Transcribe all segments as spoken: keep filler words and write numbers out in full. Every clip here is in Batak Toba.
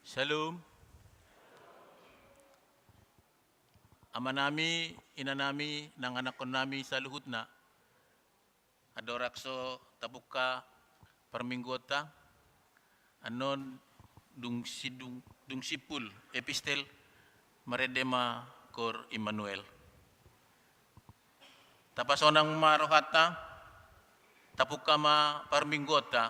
Shalom. Amanami, inanami, nang anakkonnami saluhutna. Andorang so tapungka parmingguonta, annon dung si-, dung, dung simpul epistel, marende ma Cor Immanuel. Tapasonang ma rohanta, tapungka ma parmingguonta,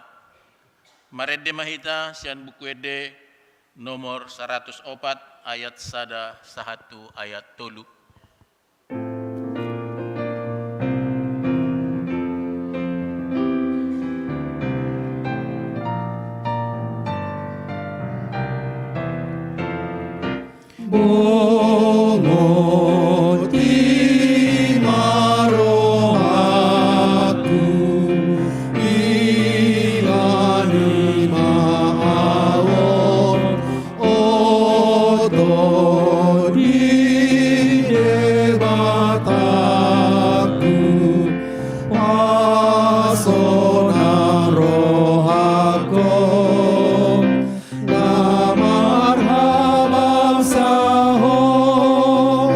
marende ma hita sian Buku Ende nomor saratus opat ayat sada sahat tu ayat tolu. Bongot i ma rohangku, ibana ma ahu on, oto di Debatangku, pasonang rohangku. Na marhabangsa ho,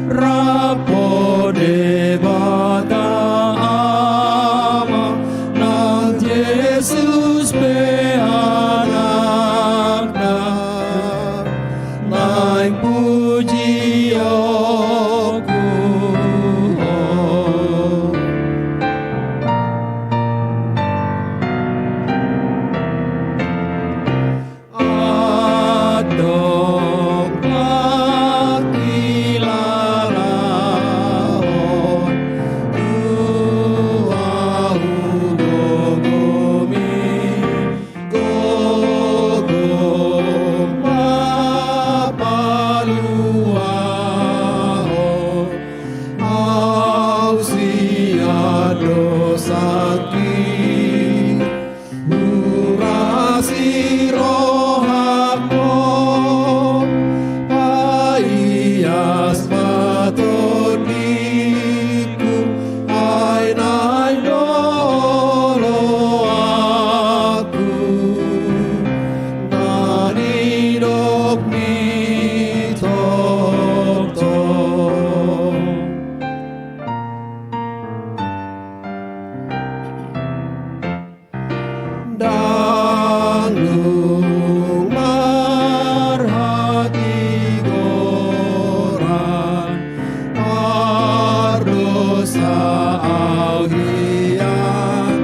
rap dohot Debata Ama, nang Jesus pe Anakna, naeng pujionku ho. Adong pangkilalahon tu ahu gogomi, gogo ma paluahon ahu sian dosangki. Urasi rohangku, paias ma tondingku, ai naeng do oloanku, na nidokmi tongtong. Ndang dung marhatigoran, pardosa ahu hian,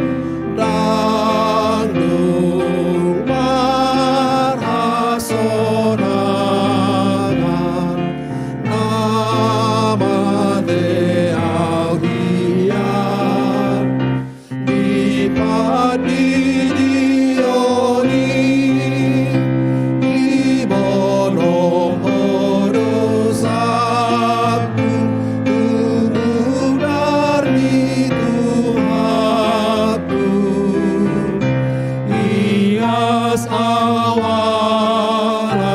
ndang dung marhasonangan, na mate ahu hian. Di pandidion i, diboan ho dosangku, tumundalmi Tuhanku, ias ahu alani.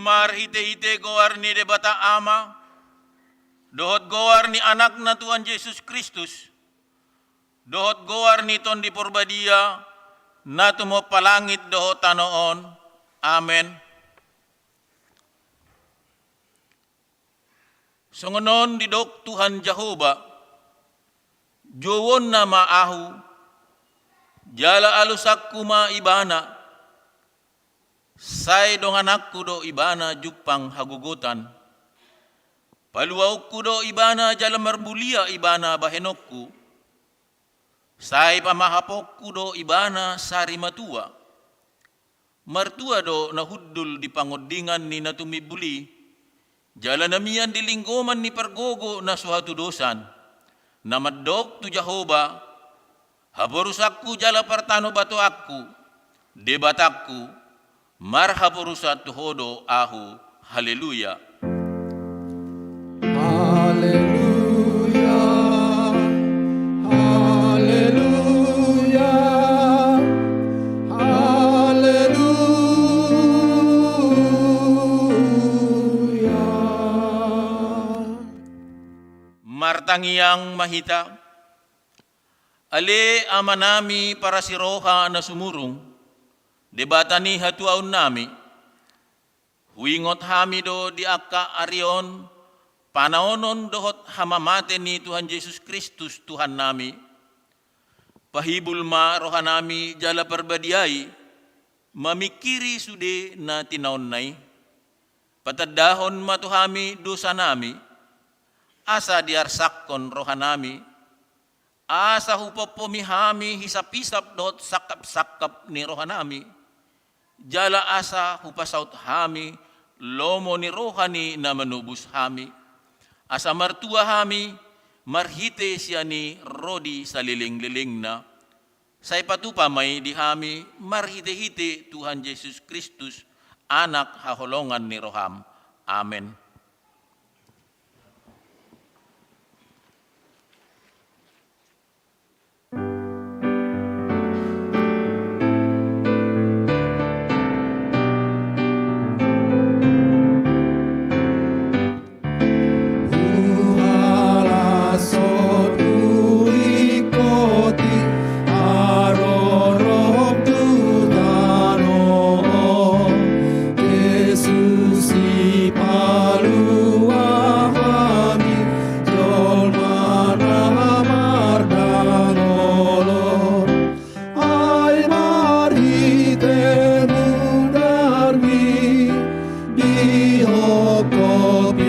Marhitehite goar ni Debata Ama, dohot goar ni Anakna Tuhan Jesus Kristus, dohot goar ni Tondi Porbadia, na tumompa langit dohot tano on. Amen. Songon on didok Tuhan Jahowa: Jouonna ma ahu, jala alusanku ma ibana, sai dongananku do ibana jumpang hagogotan. Paluaonku do ibana jala marmulia ibana bahenonku, sai pamahaponku do ibana sari matua. Martua do na hundul di pangondingan ni na tumimbul i, jala na mian di linggoman ni pargogo na so hatudosan, na mandok tu Jahowa: Haporusanku jala partanobatoanku, Debatangku, marhaporusan tu Ho do ahu. Haleluya. Haleluya, haleluya, haleluya. Martangiang ma hita. Ale Amanami parasiroha na sumurung, Debata ni hatuaonnami, huingot hami do di angka ari on panaonon dohot hamamate ni Tuhan Jesus Kristus Tuhannami. Pahibul ma rohanami jala parbadiai mamingkiri sude na tinaonna i. Patandahon ma tu hami dosanami, asa diarsakkon rohanami, asa hupompomi hami hisap-hisap dohot sangkap-sangkap ni rohanami, jala asa hupasaut hami lomo ni roha ni na manobus hami, asa martua hami marhite sian i ro di saleleng-lelengna. Sai patupa ma i di hami marhite-hite Tuhan Jesus Kristus, Anak haholongan ni roham. Amen. Huhalashon huringkoti haroro tu tano on, Jesus sipalua hami jolma na mardangol on. Ai marhite munarmi dihophop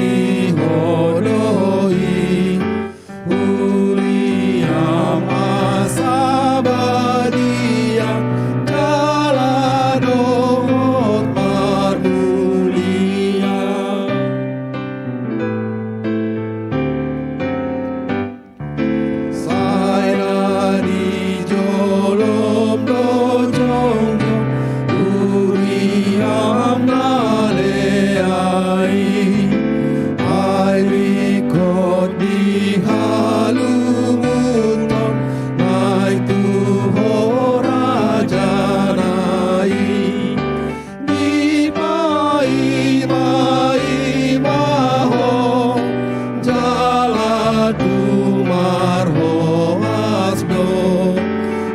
ho do i, huria ma sabadia jala dohot parmulia. Sai na di jolom do jongjong huriam na lea i, ai ringkot dihalungunhon nai tu ho rajana i. Dipaima-ima ho jala tung marhoas do,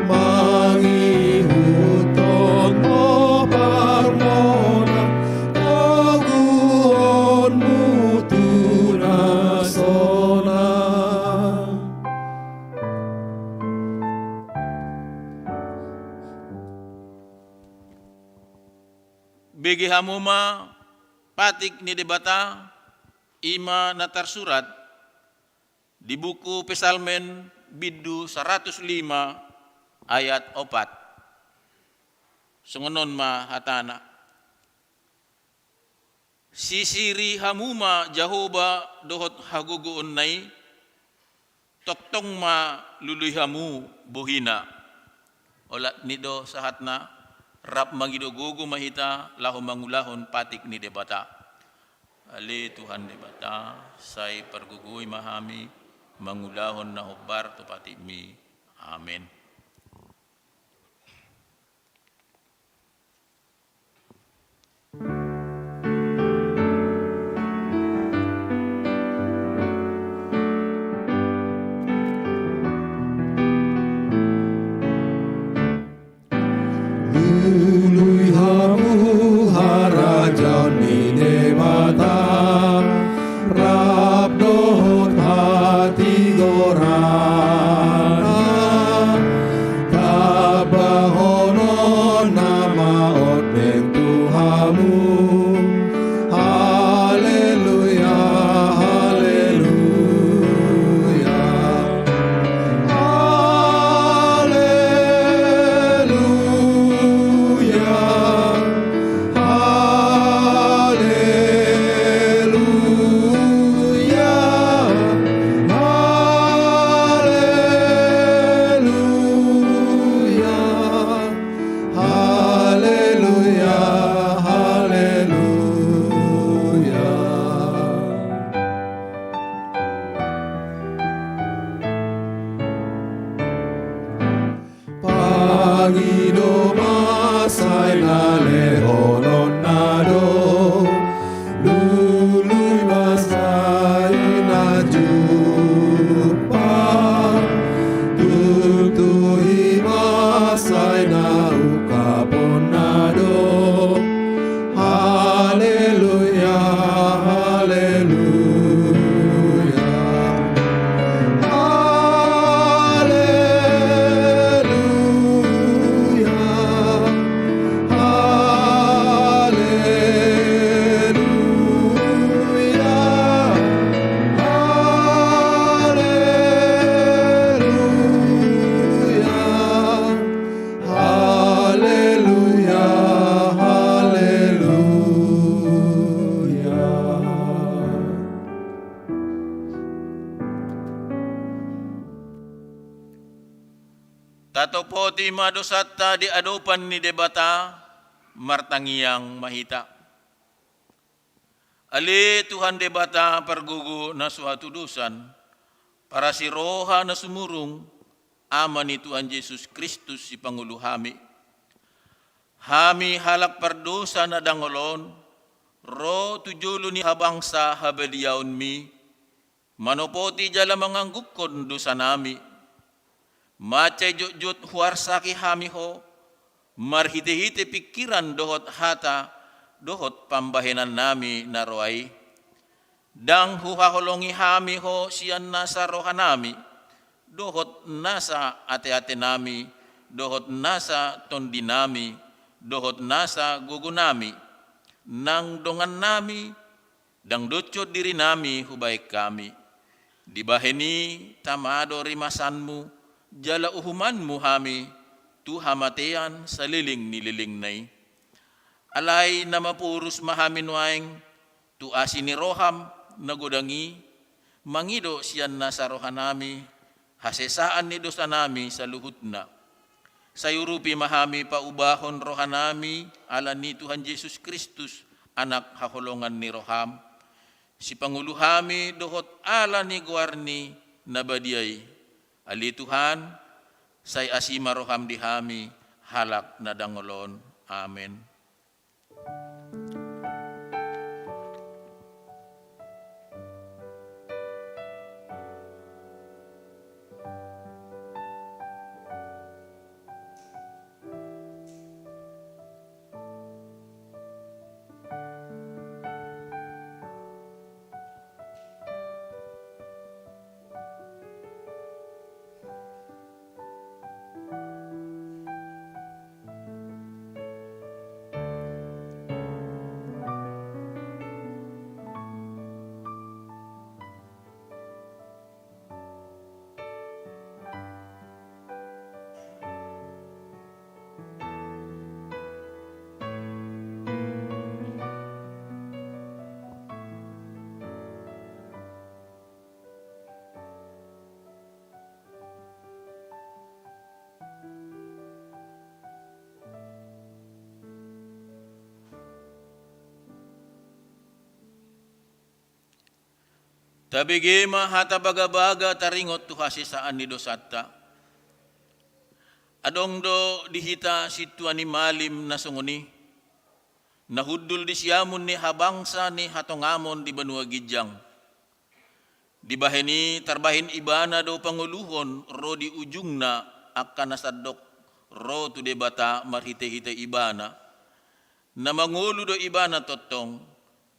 mangihuthon ho parmonang toguonmu tu na sonang. Bege hamu ma patik ni Debata, i ma na tarsurat di buku Psalmen bindu saratus lima ayat opat. Songon on ma hatana: Sisiri hamu ma Jahowa dohot hagogoonna i, tongtong ma lului hamu bohina. Olat ni do sahatna, rap mangido gogo ma hita laho mangulahon patik ni Debata. Ale Tuhan Debata, sai pargogoi ma hami mangulahon na hombar tu patikmi. Amen. Lului hamu harajaon ni Debata, rap dohot hatigoranna, tambahonon na ma ondeng tu hamu. Haleluya, haleluya. Haleluya, haleluya, haleluya, haleluya, haleluya. Pangido ma sai na lehononna do, lului ma sai na jumolo. Tatopoti ma dosanta di adopan ni Debata, martangiang ma hita. Ale Tuhan Debata pargogo na so hatudosan, parasi roha na sumurung, Ama ni Tuhan Jesus Kristus sipangolu hami. Hami halak pardosa na dangol on, ro tu jolo ni habangsa habadiaonmi, manopoti jala manganggungkon dosanami. Mansai jotjot huarsaki hami ho, marhitehite pingkiran dohot hata, dohot pambahenannami na roa i. Ndang huhaholongi hami ho sian nasa rohanami, dohot nasa ateatenami, dohot nasa tondinami, dohot nasa gogonami, nang dongannami, ndang doshon dirinami hubahen hami. Dibahen i tama do rimasanmu, jala uhumanmu hami, tu hamatean saleleng ni lelengna i. Alai na maporus ma hami nuaeng, tu asi ni roham na godang i, mangido sian nasa rohanami, hasesaan ni dosanami saluhutna. Sai urupi ma hami paubahon rohanami, ala ni Tuhan Jesus Kristus, Anak haholongan ni roham. Sipangolu hami dohot ala ni goarni na badia i. Ale Tuhan, sai asi ma roham di hami, halak na dangol on. Amen. Tabege ma hata bagabaga taringot tu hasesaan ni dosanta. Adong do di hita sintua ni malim na songon i, na hundul di siamun ni habangsa ni hatongamon di banua ginjang. Dibahen i tarbahen ibana do pangoluhon ro di ujungna angka na sandok ro tu Debata marhitehite ibana. Na mangolu do ibana tongtong,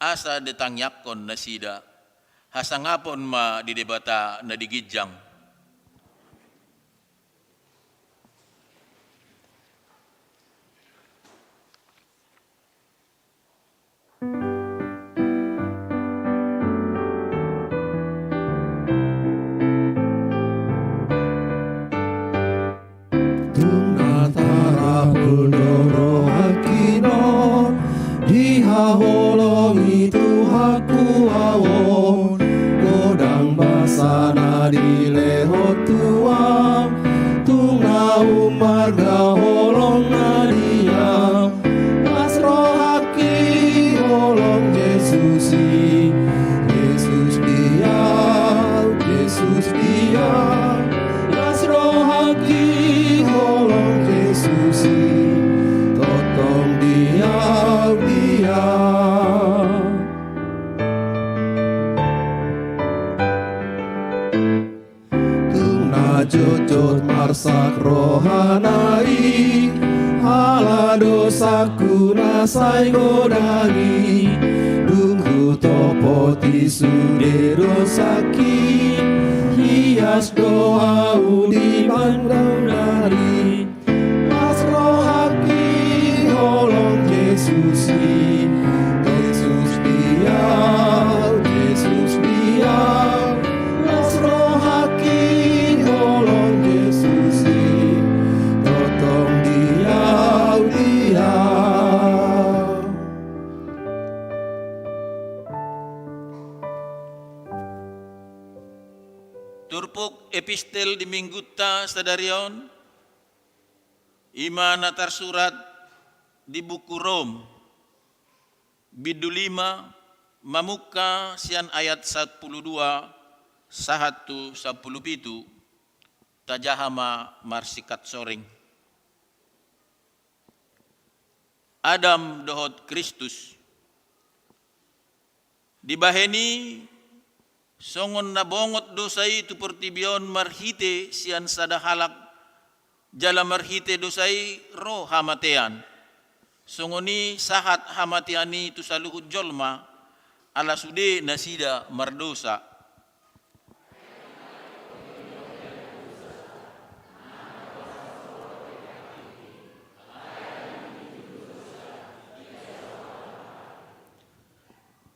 asa ditangiangkon nasida. Hasangapon ma di Debata na di ginjang. Tung na tarapul do rohangki on, dihaholongi Tuhanku ahu on, godang basa na dilehon Tuhan, tung na ummarga holong na di ahu. Las rohangki holong Jesus i, Jesus di ahu, Jesus di ahu. Las rohangki holong Jesus i, tongtong di ahu, di ahu. Tung na jotjot marsak rohana i, ala dosangku na sai godang i. Dung hutopoti sude dosangki, hias do ahu di pandaunari. Las rohangki holong Jesus i, Jesus di ahu, Jesus di ahu. Las rohangki holong Jesus i, tongtong di ahu, di ahu. Turpuk epistel di minggunta sadari on, I ma na tarsurat di buku Rom, bindu lima, mamungka sian ayat sampulu dua sahat tu sampulu pitu. Tajaha ma marsingkat soring. Adam dohot Kristus. Dibahen i, songon na bongot dosa i tu portibi on marhite sian sada halak, jala marhite dosa i ro hamatean. Songon i sahat hamatean i tu saluhut jolma, ala sude nasida mardosa.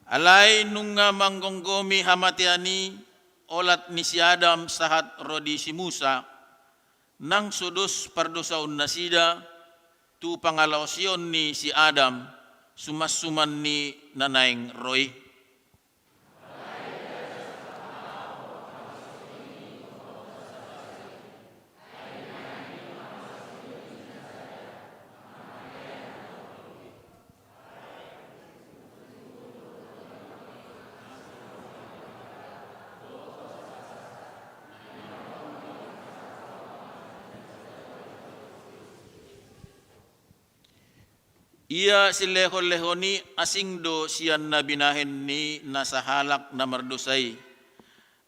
Alai nunga manggomgomi hamatean i olat ni si Adam sahat ro di si Musa, nang so dos pardosaon nasida tu pangalaosion ni si Adam, sumansuman ni na naeng ro i. Ia silehonlehon i asing do sian na binahen ni na sahalak na mardosa i.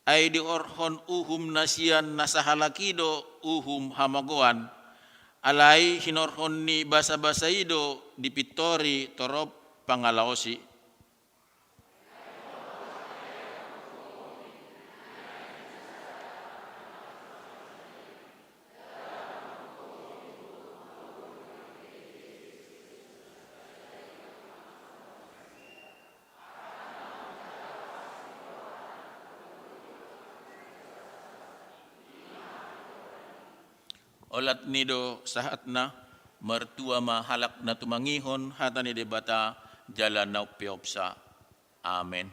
Ai dinorhon uhum na sian na sahalak i do uhum hamagoan. Alai hinorhon ni basabasa i do dipintori torop pangalaosi. Olat ni do sahatna. Martua ma halak na tumangihon hata ni Debata jala na umpeopsa. Amen.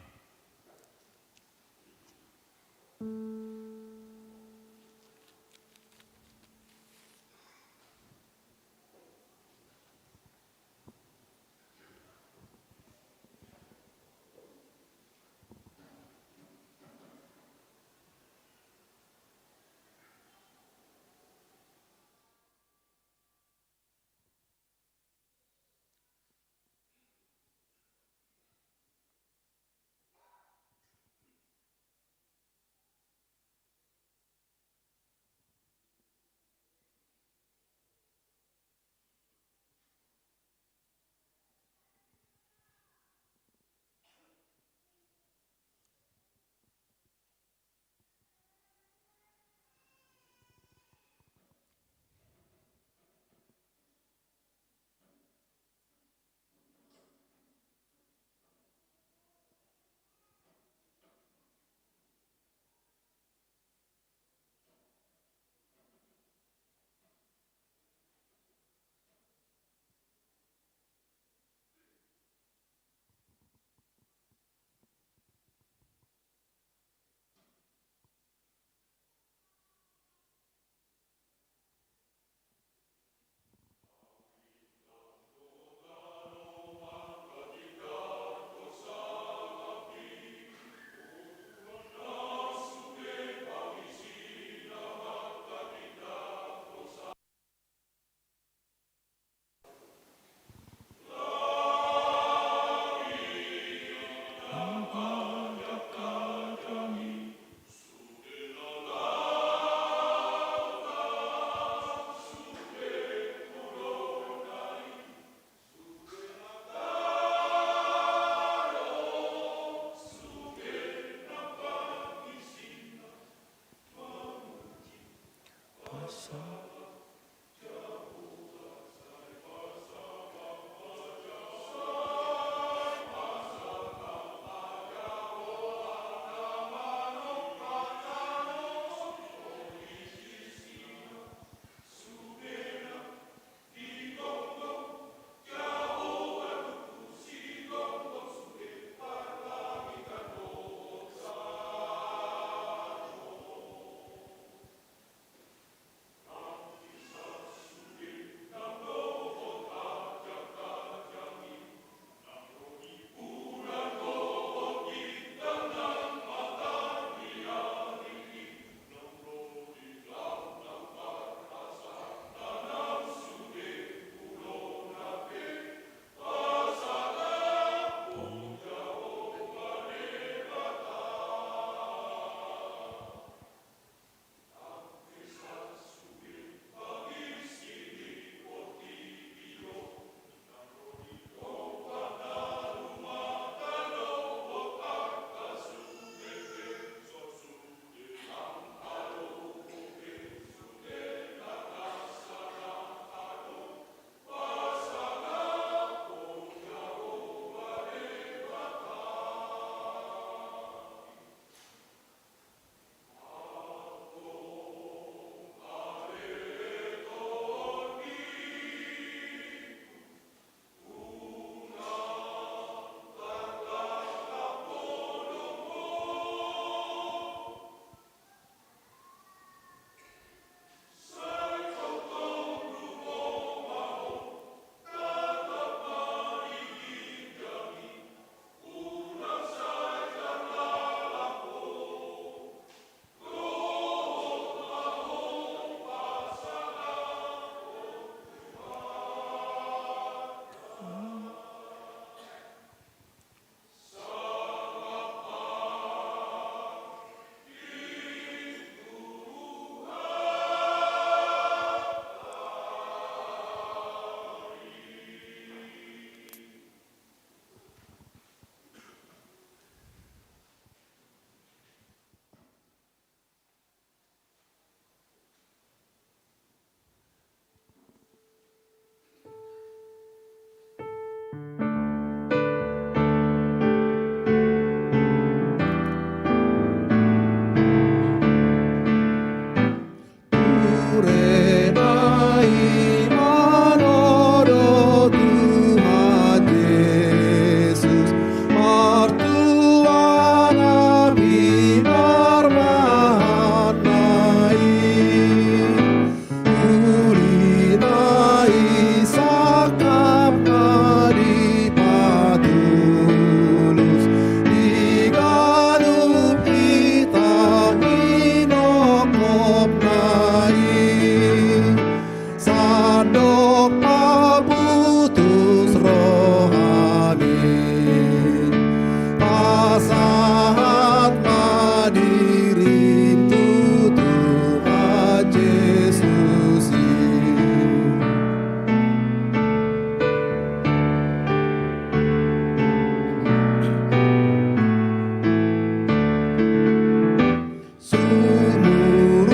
Sumurung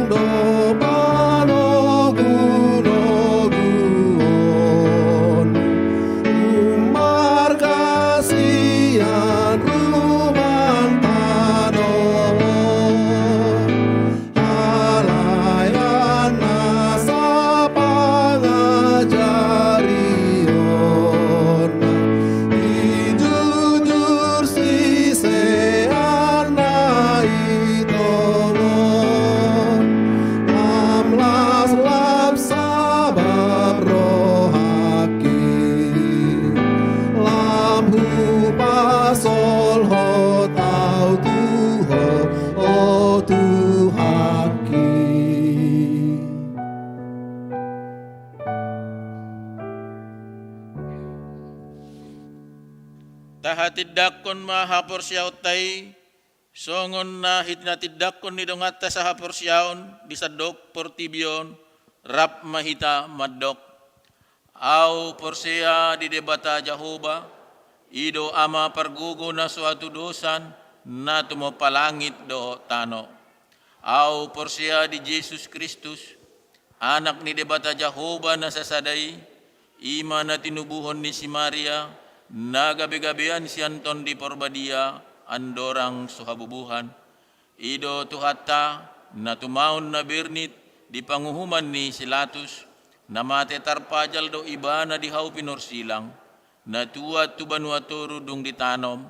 do panogunoguon, marga sian rumang tano. Alai anna sapangajarionna, i jujur siseanna i tongon. Lam las lam sabap rohangki, lam hupasolhot au tu Ho, o Tuhanki. Tahatindanghon ma haporseaonta i, songon na hinatindanghon ni donganta sahaporseaon di sandok portibi on, rap ma hita mandok. Au porsea di Debata Jahowa, i do Ama pargogo na so hatudosan, na tumompa langit dohot tano. Au porsea di Jesus Kristus, Anak ni Debata Jahowa na sasada i, i ma na tinubuhon ni si Maria, na gabegabean sian Tondi Porbadia, andorang so habubuhan. I do Tuhanta, na tumaon na bernit di panguhuman ni si Latus, na mate tarpajal do Ibana di hau pinorsilang, na tuat tu banua toru dung ditanom,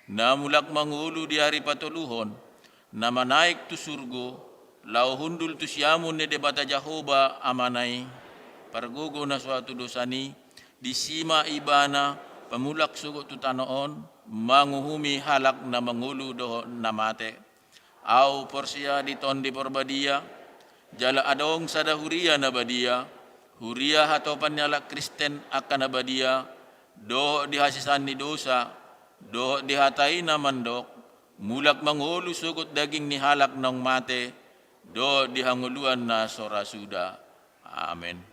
na mulak mangolu di ari patoluhon, na manaek tu surgo, laho hundul tu siamun ni Debata Jahowa Amana i, pargogo na so hatudosan i, disi ma Ibana pamulak sogot tu tano on, manguhumi halak na mangolu dohot na mate. Au porsea di Tondi Porbadia, jala adong sada huria na badia, huria hatopan ni halak Kristen angka na badia, dohot di hasesaan ni dosa, dohot di hata i na mandok, mulak mangolu sogot daging ni halak naung mate, dohot di hangoluan na so ra suda. Amen.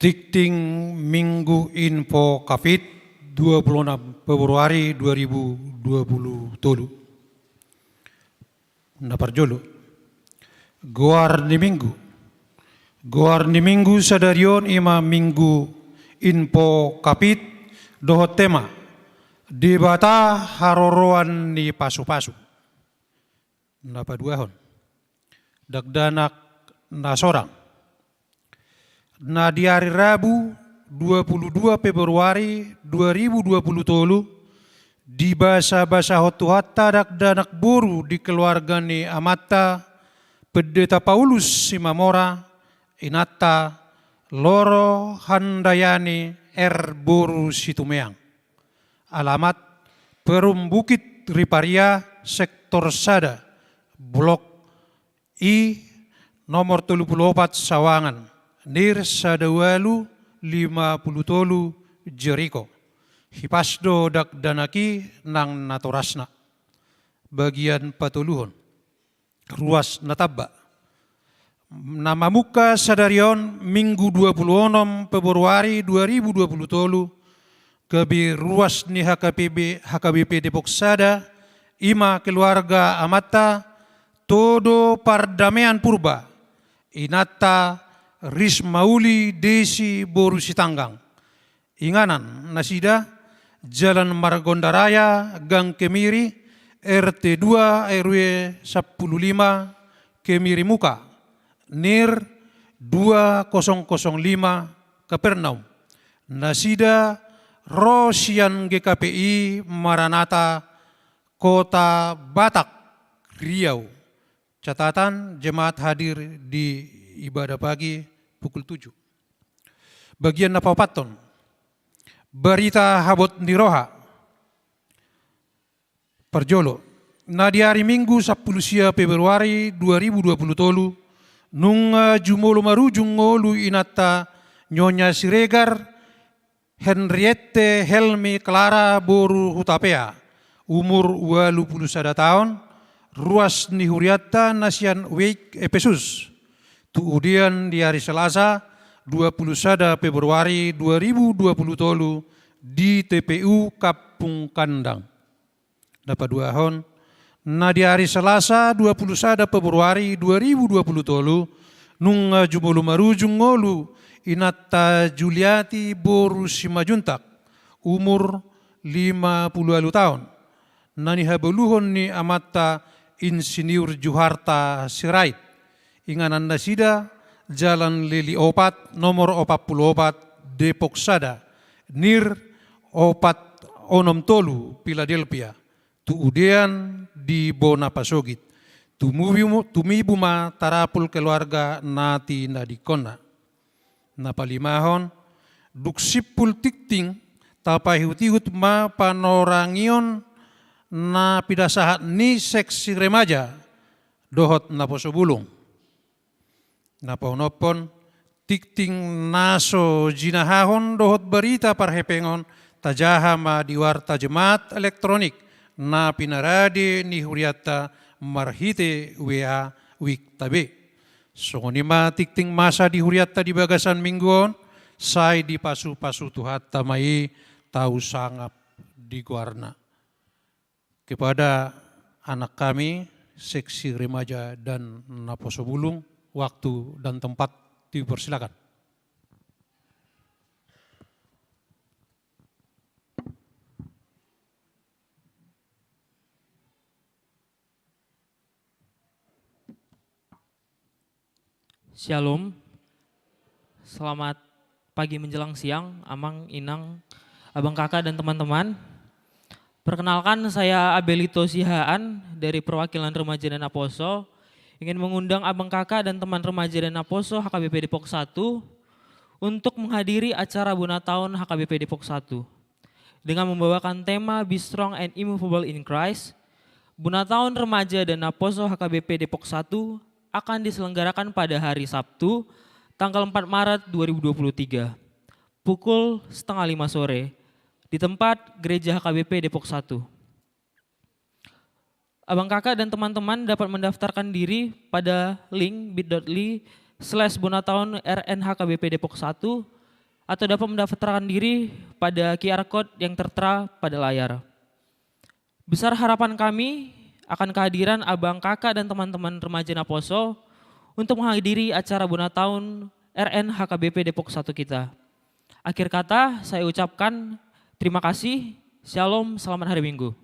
Tingting Minggu Info Covid, dua puluh enam Februari dua ribu dua puluh tolu. Na parjolo, goar ni Minggu. Goar ni Minggu sadari on i ma Minggu Info Covid dohot tema Debata haroroan ni pasupasu. Na paduahon, dakdanak na sorang. Na di ari Rabu dua puluh dua Februari dua ribu dua puluh tolu, dibasabasahon Tuhanta dakdanak boru di keluarga ni amanta Pendeta Paulus Simamora, inanta Loro Handayani R boru Situmeang. Alamat: Perum Bukit Riparia, sektor sada, blok I, nomor tolu puluh opat Sawangan, nir sada ualu lima puluh tolu Jeriko. Hipas do dakdanak i nang natorasna. Bagian patoluhon, ruas na tamba. Na mamungka sadari on Minggu dua puluh onom Februari dua ribu dua puluh tolu, gabe ruas ni H K B P, H K B P Depok Sada, i ma keluarga amanta Todo Pardamean Purba, inanta Rismauli Desi boru Sitanggang. Inganan nasida: Jalan Margonda Raya, Gang Kemiri, R T dua, R W sampulu lima, Kemiri Muka, nir dua kosong kosong lima, Kapernaum. Nasida ro sian G K P I Maranatha, Kota Batak, Riau. Catatan: jemaat hadir di ibadah pagi pukul tujuh. Bagian na paopathon, barita habot ni roha. Parjolo, na di ari Minggu sampulu sia Februari dua ribu dua puluh tolu, nunga jumolo marujung ngolu inanta Nyonya Siregar Henriette Helmi Clara boru Hutapea, umur ualu puluh sada taon, ruas ni hurianta na sian Wake, Epesus. Tu udean di ari Selasa dua puluh sada Februari dua ribu dua puluh tolu di T P U Kampung Kandang. Na paduahon, na di ari Selasa dua puluh sada Februari dua ribu dua puluh tolu, nunga jumolo marujung ngolu inanta Juliati boru Simanjuntak, umur lima puluh ualu taon, na nihabaluhon ni amanta Insinyur Juharta Sirait. Inganan nasida: Jalan Leli opat, nomor opat puluh opat, Depok Sada, nir opat onom tolu, Philadelphia. Tu udean di bona pasogit. Tumibu-, tumibu ma tarapul keluarga na tinadingkonna. Na palimahon, dung simpul tingting, tapaihutihut ma panorangion na pinasahat ni seksi remaja dohot naposo bulung. Na paonomhon, tingting na so jinahahon dohot barita parhepengon tajaha ma di warta jemaat elektronik na pinarade ni hurianta marhite W A Wikta B. Songon i ma tingting masa di hurianta di bagasan minggu on, sai dipasupasu Tuhanta ma i, tau sangap di goarna. Kepada anak kami, seksi remaja dan naposo bulung, waktu dan tempat dipersilakan. Shalom. Selamat pagi menjelang siang, Amang, Inang, Abang, Kakak, dan teman-teman. Perkenalkan, saya Abelito Sihaan dari perwakilan Remaja dan Naposo. Ingin mengundang Abang, Kakak, dan teman Remaja dan Naposo H K B P Depok Satu untuk menghadiri acara Bona Taon H K B P Depok Satu. Dengan membawakan tema Be Strong and Immovable in Christ, Bona Taon Remaja dan Naposo H K B P Depok Satu akan diselenggarakan pada hari Sabtu, tanggal empat Maret dua ribu dua puluh tiga, pukul setengah lima sore, di tempat Gereja H K B P Depok Satu. Abang, Kakak, dan teman-teman dapat mendaftarkan diri pada link bit dot L Y slash Bona Taon R N H K B P Depok Satu atau dapat mendaftarkan diri pada Q R code yang tertera pada layar. Besar harapan kami akan kehadiran abang, kakak, dan teman-teman remaja Naposo untuk menghadiri acara bona taon R N H K B P Depok satu kita. Akhir kata, saya ucapkan terima kasih. Shalom, selamat hari Minggu.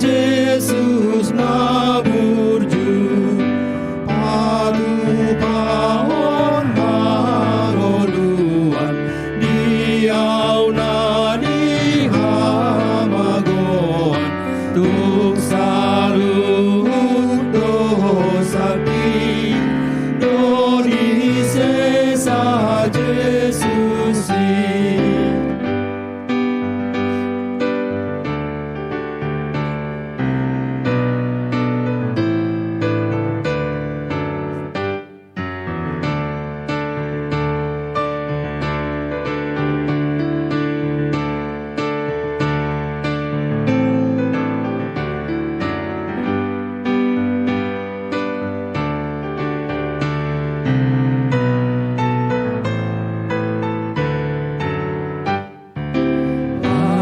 Jesus na burju, patupahon hangoluan di au na nihamagoan, tung saluhut dosangki do disesa Jesus i.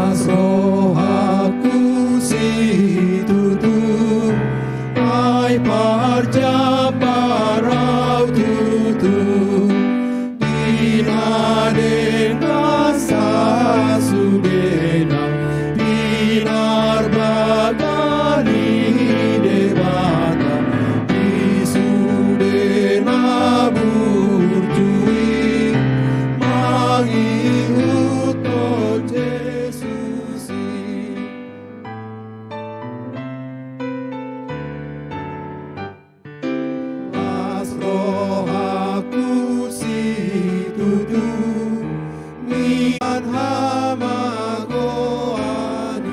Las rohangku situtu, ai parjambar au tutu, di na denggan sasudena, pinarbaga ni Debata, di sude na burju i, mangihuthon Jesus i. Las rohangku situtu, mian hamagoan i.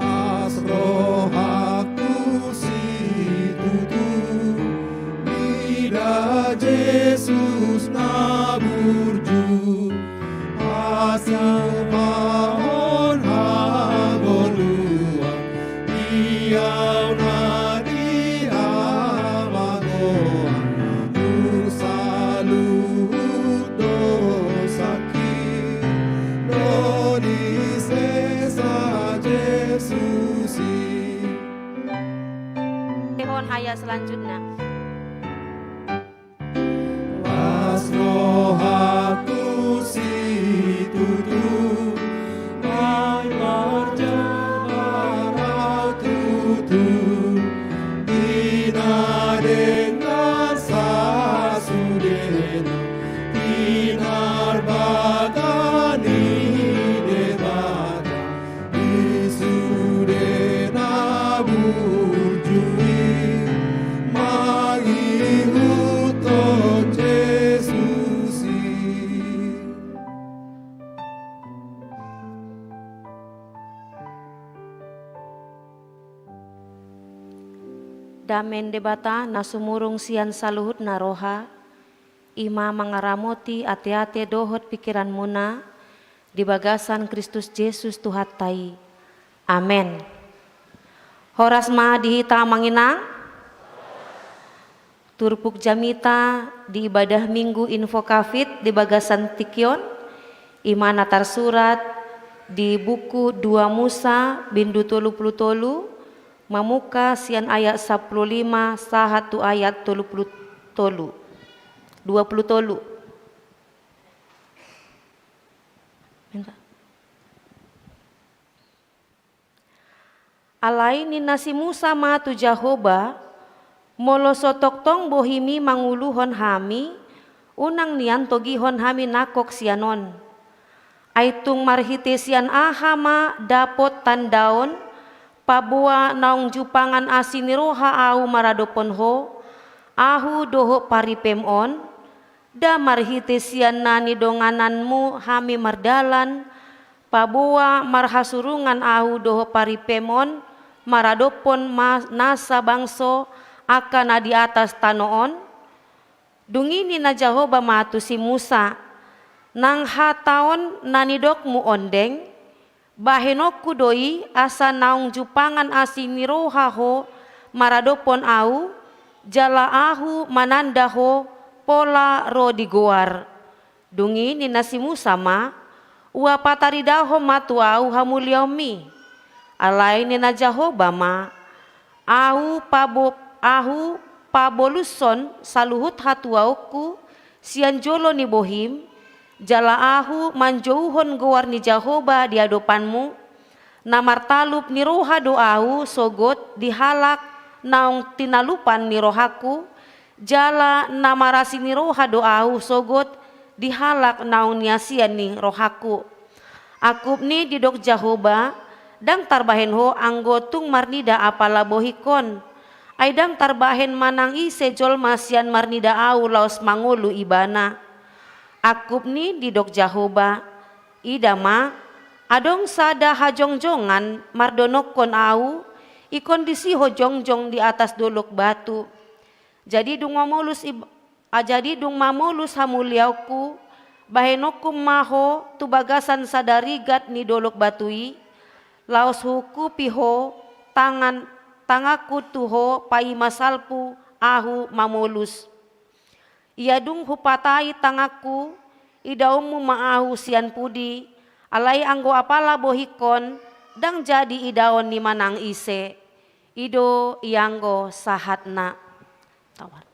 Las rohangku situtu, mida Jesus na burju, patupahon hangoluan di au na nihamagoan, tung saluhut dosangki do disesa Jesus i. Denggan ayat selanjutna. Las rohangku situtu, ai parjambar au tutu, di na denggan sasudena, pinarbaga ni Debata, di sude na burju i, mangihuthon Jesus i. Dame ni Debata na sumurung sian saluhutna roha, i ma mangaramoti ateate dohot pingkiranmuna di bagasan Kristus Jesus Tuhanta i. Amen. Horas ma di hita amang inang. Turpuk jamita di ibadah Minggu Invocavit di bagasan tingki on, i ma na tarsurat di buku dua Musa bindu tolu pulu tolu, mamungka sian ayat sampulu lima sahat tu ayat tolu pulu tolu. Dua pulu tolu. Minta. Alai ninna si Musa ma tu Jahowa, molo so tongtong bohimi manguluhon hami, unang nian togihon hami nangkok sian on. Ai tung marhite sian aha ma dapot tandaon, paboa naung jupangan asi ni roha ahu maradophon ho, ahu dohot paripem on? Nda marhite sian na nidongananmu hami mardalan, paboa marhasurungan ahu dohot paripem on maradophon ma-, nasa bangso angka na di atas tano on? Dung i ninna Jahowa ma tu si Musa, nang hata on na nidokmu ondeng, Bahenonku do i asa naung jumpangan asi ni roha ho maradophon ahu, jala ahu mananda ho pola ro di goar. Dung i ninna si Musa ma, ua pataridahon ma tu ahu hamuliaonmi. Alai ninna Jahowa ma, ahu pabo-, ahu pabolushon saluhut hatuaonku sian jolo ni bohim, jala ahu manjouhon goar ni Jahowa di adopanmu, na martalup ni roha do ahu sogot di halak naung tinalupan ni rohangku, jala na marasi ni roha do ahu sogot di halak naung niasian ni rohangku. Angkup ni didok Jahowa, ndang tarbahen ho anggo tung marnida apala bohingkon. Ai ndang tarbahen manang ise jolma sian marnida ahu laos mangolu ibana. Angkup ni didok Jahowa, ida ma, adong sada hajongjongan mardonokkon ahu, ingkon disi ho jongjong di atas dolok batu. Jadi dung mamolus ib-, a, jadi dung mamolus hamuliaonku, bahenonku ma ho tu bagasan sada rigat ni dolok batu i, laos huungkupi ho tangan, tanganku tu ho paima salpu ahu mamolus. Ia dung hupatai tanganku, idaonmu ma ahu sian pudi, alai anggo apala bohingkon, ndang jadi idaon ni manang ise. I do ianggo sahatna. Tawarta.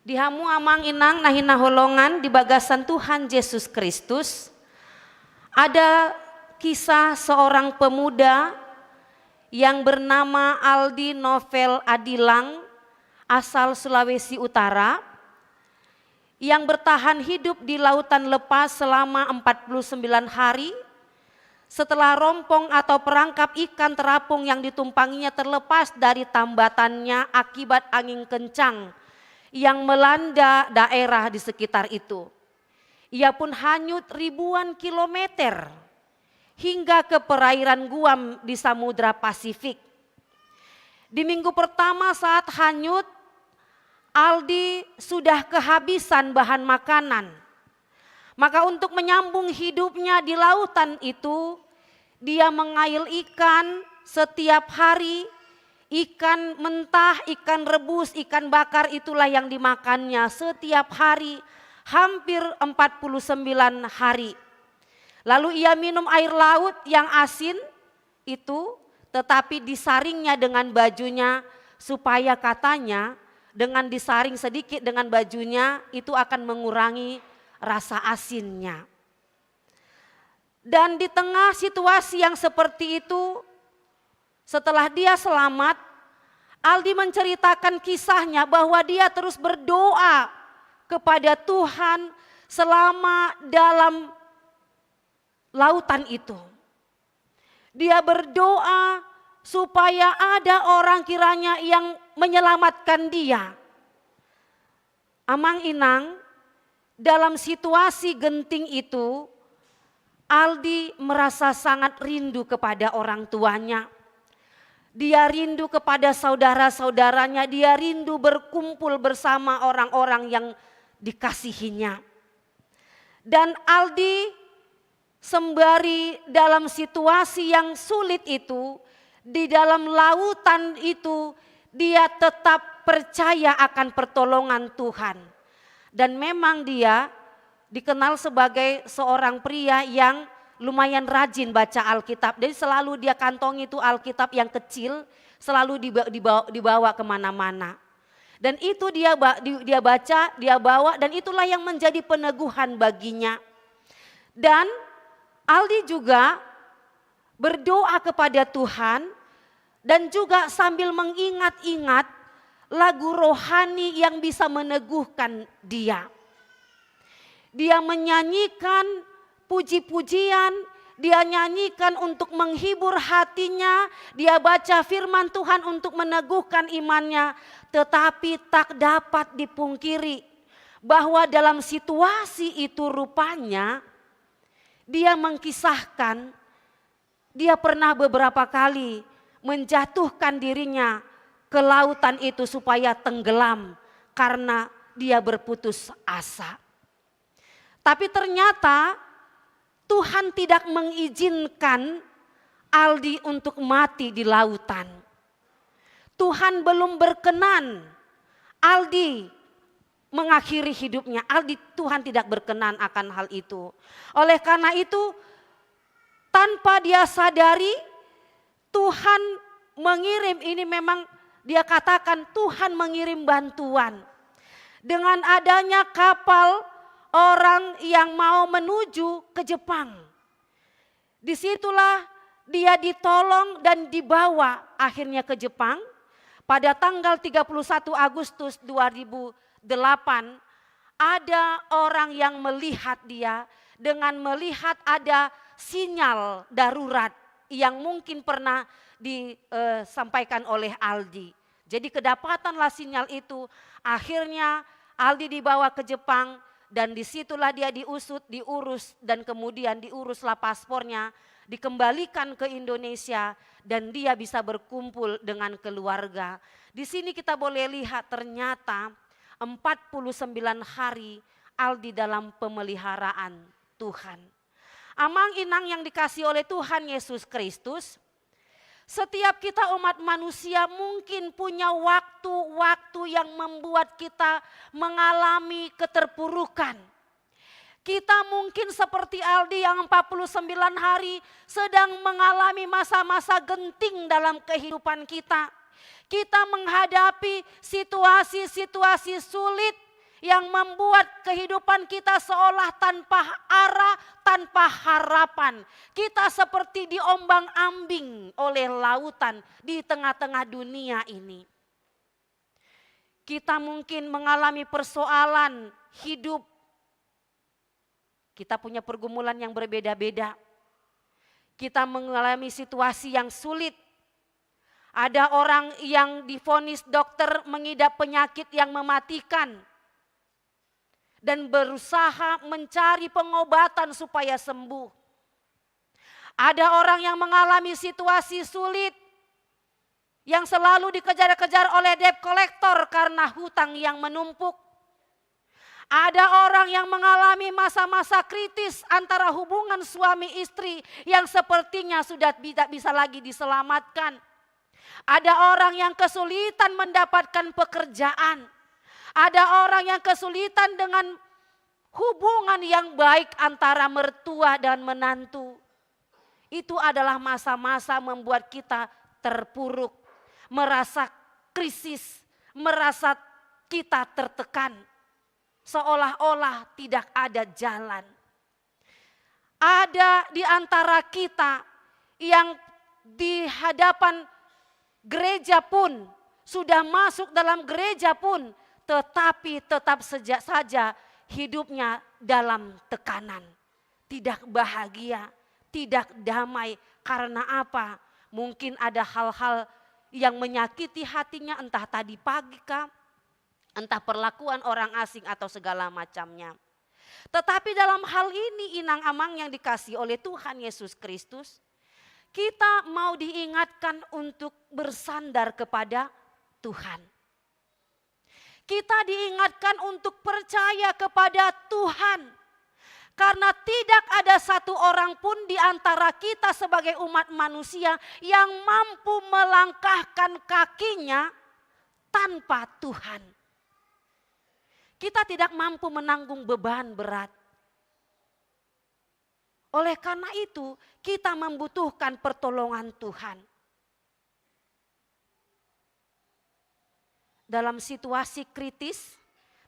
Di hamu amang inang na hinaholongan di bagasan Tuhan Jesus Kristus, ada kisah seorang pemuda yang bernama Aldi Novel Adilang, asal Sulawesi Utara, yang bertahan hidup di lautan lepas selama empat puluh sembilan hari, setelah rompong atau perangkap ikan terapung yang ditumpanginya terlepas dari tambatannya akibat angin kencang yang melanda daerah di sekitar itu. Ia pun hanyut ribuan kilometer hingga ke perairan Guam di Samudra Pasifik. Di minggu pertama saat hanyut, Aldi sudah kehabisan bahan makanan. Maka untuk menyambung hidupnya di lautan itu, dia mengail ikan setiap hari, ikan mentah, ikan rebus, ikan bakar, itulah yang dimakannya setiap hari, hampir empat puluh sembilan hari. Lalu ia minum air laut yang asin itu, tetapi disaringnya dengan bajunya, supaya katanya dengan disaring sedikit dengan bajunya itu akan mengurangi rasa asinnya. Dan di tengah situasi yang seperti itu, setelah dia selamat, Aldi menceritakan kisahnya bahwa dia terus berdoa kepada Tuhan selama dalam lautan itu. Dia berdoa supaya ada orang kiranya yang menyelamatkan dia. Amang inang, dalam situasi genting itu, Aldi merasa sangat rindu kepada orang tuanya. Dia rindu kepada saudara-saudaranya, dia rindu berkumpul bersama orang-orang yang dikasihinya. Dan Aldi sembari dalam situasi yang sulit itu, di dalam lautan itu, dia tetap percaya akan pertolongan Tuhan. Dan memang dia dikenal sebagai seorang pria yang lumayan rajin baca Alkitab. Jadi selalu dia kantongi itu Alkitab yang kecil, selalu diba-, dibawa, dibawa kemana-mana. Dan itu dia ba-, di-, dia baca, dia bawa, dan itulah yang menjadi peneguhan baginya. Dan Aldi juga berdoa kepada Tuhan dan juga sambil mengingat-ingat lagu rohani yang bisa meneguhkan dia. Dia menyanyikan puji-pujian, dia nyanyikan untuk menghibur hatinya, dia baca firman Tuhan untuk meneguhkan imannya. Tetapi tak dapat dipungkiri bahwa dalam situasi itu rupanya dia mengkisahkan Dia pernah beberapa kali menjatuhkan dirinya ke lautan itu supaya tenggelam karena dia berputus asa. Tapi ternyata Tuhan tidak mengizinkan Aldi untuk mati di lautan. Tuhan belum berkenan Aldi mengakhiri hidupnya. Aldi, Tuhan tidak berkenan akan hal itu. Oleh karena itu, tanpa dia sadari, Tuhan mengirim, ini memang dia katakan, Tuhan mengirim bantuan. Dengan adanya kapal orang yang mau menuju ke Jepang. Disitulah dia ditolong dan dibawa akhirnya ke Jepang. Pada tanggal tiga puluh satu Agustus dua ribu delapan, ada orang yang melihat dia dengan melihat ada sinyal darurat yang mungkin pernah disampaikan oleh Aldi. Jadi kedapatanlah sinyal itu, akhirnya Aldi dibawa ke Jepang dan disitulah dia diusut, diurus dan kemudian diuruslah paspornya, dikembalikan ke Indonesia dan dia bisa berkumpul dengan keluarga. Di sini kita boleh lihat ternyata empat puluh sembilan hari Aldi dalam pemeliharaan Tuhan. Amang inang yang dikasihi oleh Tuhan Yesus Kristus, setiap kita umat manusia mungkin punya waktu-waktu yang membuat kita mengalami keterpurukan. Kita mungkin seperti Aldi yang empat puluh sembilan hari sedang mengalami masa-masa genting dalam kehidupan kita. Kita menghadapi situasi-situasi sulit yang membuat kehidupan kita seolah tanpa arah, tanpa harapan. Kita seperti diombang-ambing oleh lautan di tengah-tengah dunia ini. Kita mungkin mengalami persoalan hidup. Kita punya pergumulan yang berbeda-beda. Kita mengalami situasi yang sulit. Ada orang yang divonis dokter mengidap penyakit yang mematikan dan berusaha mencari pengobatan supaya sembuh. Ada orang yang mengalami situasi sulit, yang selalu dikejar-kejar oleh debt collector karena hutang yang menumpuk. Ada orang yang mengalami masa-masa kritis antara hubungan suami istri yang sepertinya sudah tidak bisa lagi diselamatkan. Ada orang yang kesulitan mendapatkan pekerjaan. Ada orang yang kesulitan dengan hubungan yang baik antara mertua dan menantu. Itu adalah masa-masa membuat kita terpuruk, merasa krisis, merasa kita tertekan, seolah-olah tidak ada jalan. Ada di antara kita yang di hadapan gereja pun, sudah masuk dalam gereja pun, tetapi tetap seja-, saja hidupnya dalam tekanan, tidak bahagia, tidak damai. Karena apa? Mungkin ada hal-hal yang menyakiti hatinya, entah tadi pagi kah, entah perlakuan orang asing atau segala macamnya. Tetapi dalam hal ini, inang amang yang dikasihi oleh Tuhan Yesus Kristus, kita mau diingatkan untuk bersandar kepada Tuhan. Kita diingatkan untuk percaya kepada Tuhan. Karena tidak ada satu orang pun di antara kita sebagai umat manusia yang mampu melangkahkan kakinya tanpa Tuhan. Kita tidak mampu menanggung beban berat. Oleh karena itu, kita membutuhkan pertolongan Tuhan. Dalam situasi kritis,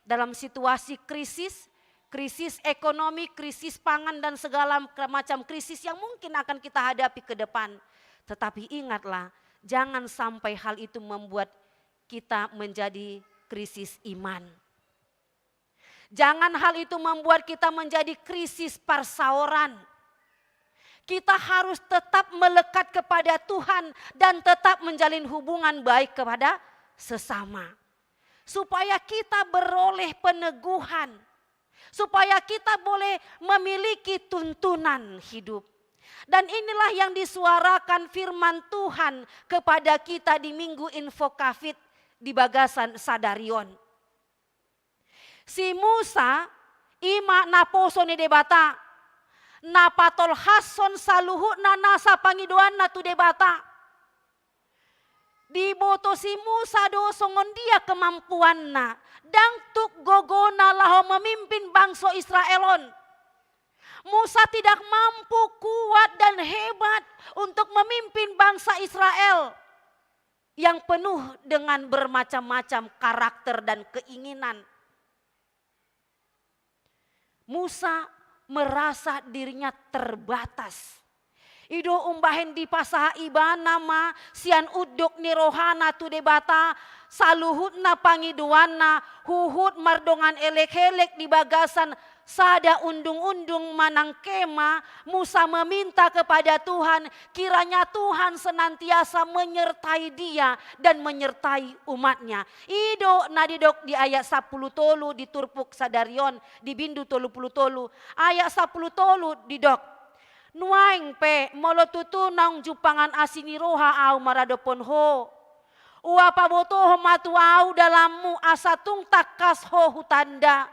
dalam situasi krisis, krisis ekonomi, krisis pangan, dan segala macam krisis yang mungkin akan kita hadapi ke depan. Tetapi ingatlah, jangan sampai hal itu membuat kita menjadi krisis iman. Jangan hal itu membuat kita menjadi krisis parsaoran. Kita harus tetap melekat kepada Tuhan dan tetap menjalin hubungan baik kepada sesama. Supaya kita beroleh peneguhan. Supaya kita boleh memiliki tuntunan hidup. Dan inilah yang disuarakan firman Tuhan kepada kita di Minggu Invocavit di bagasan sadari on. Si Musa, i ma naposo ni Debata, na patolhashon saluhutna nasa pangidoanna tu Debata. Diboto si Musa do songon dia kemampuanna, ndang tuk gogona laho memimpin bangso Israel on. Musa tidak mampu, kuat, dan hebat untuk memimpin bangsa Israel yang penuh dengan bermacam-macam karakter dan keinginan. Musa merasa dirinya terbatas. I do umbahen dipasahat ibana ma sian unduk ni rohana tu Debata, saluhutna pangidoanna, huhut mardongan elek-elek di bagasan sada undung-undung manang kemah, Musa meminta kepada Tuhan, kiranya Tuhan senantiasa menyertai dia dan menyertai umatnya. I do na didok di ayat sampulu tolu di turpuk sadari on, di bindu tolu pulu tolu, ayat sampulu tolu didok: Nuaeng pe, molo tutu naung jumpangan asi ni roha ahu maradophon ho, ua pabotohon ma tu ahu dalanmu asa tung tangkas ho hutanda.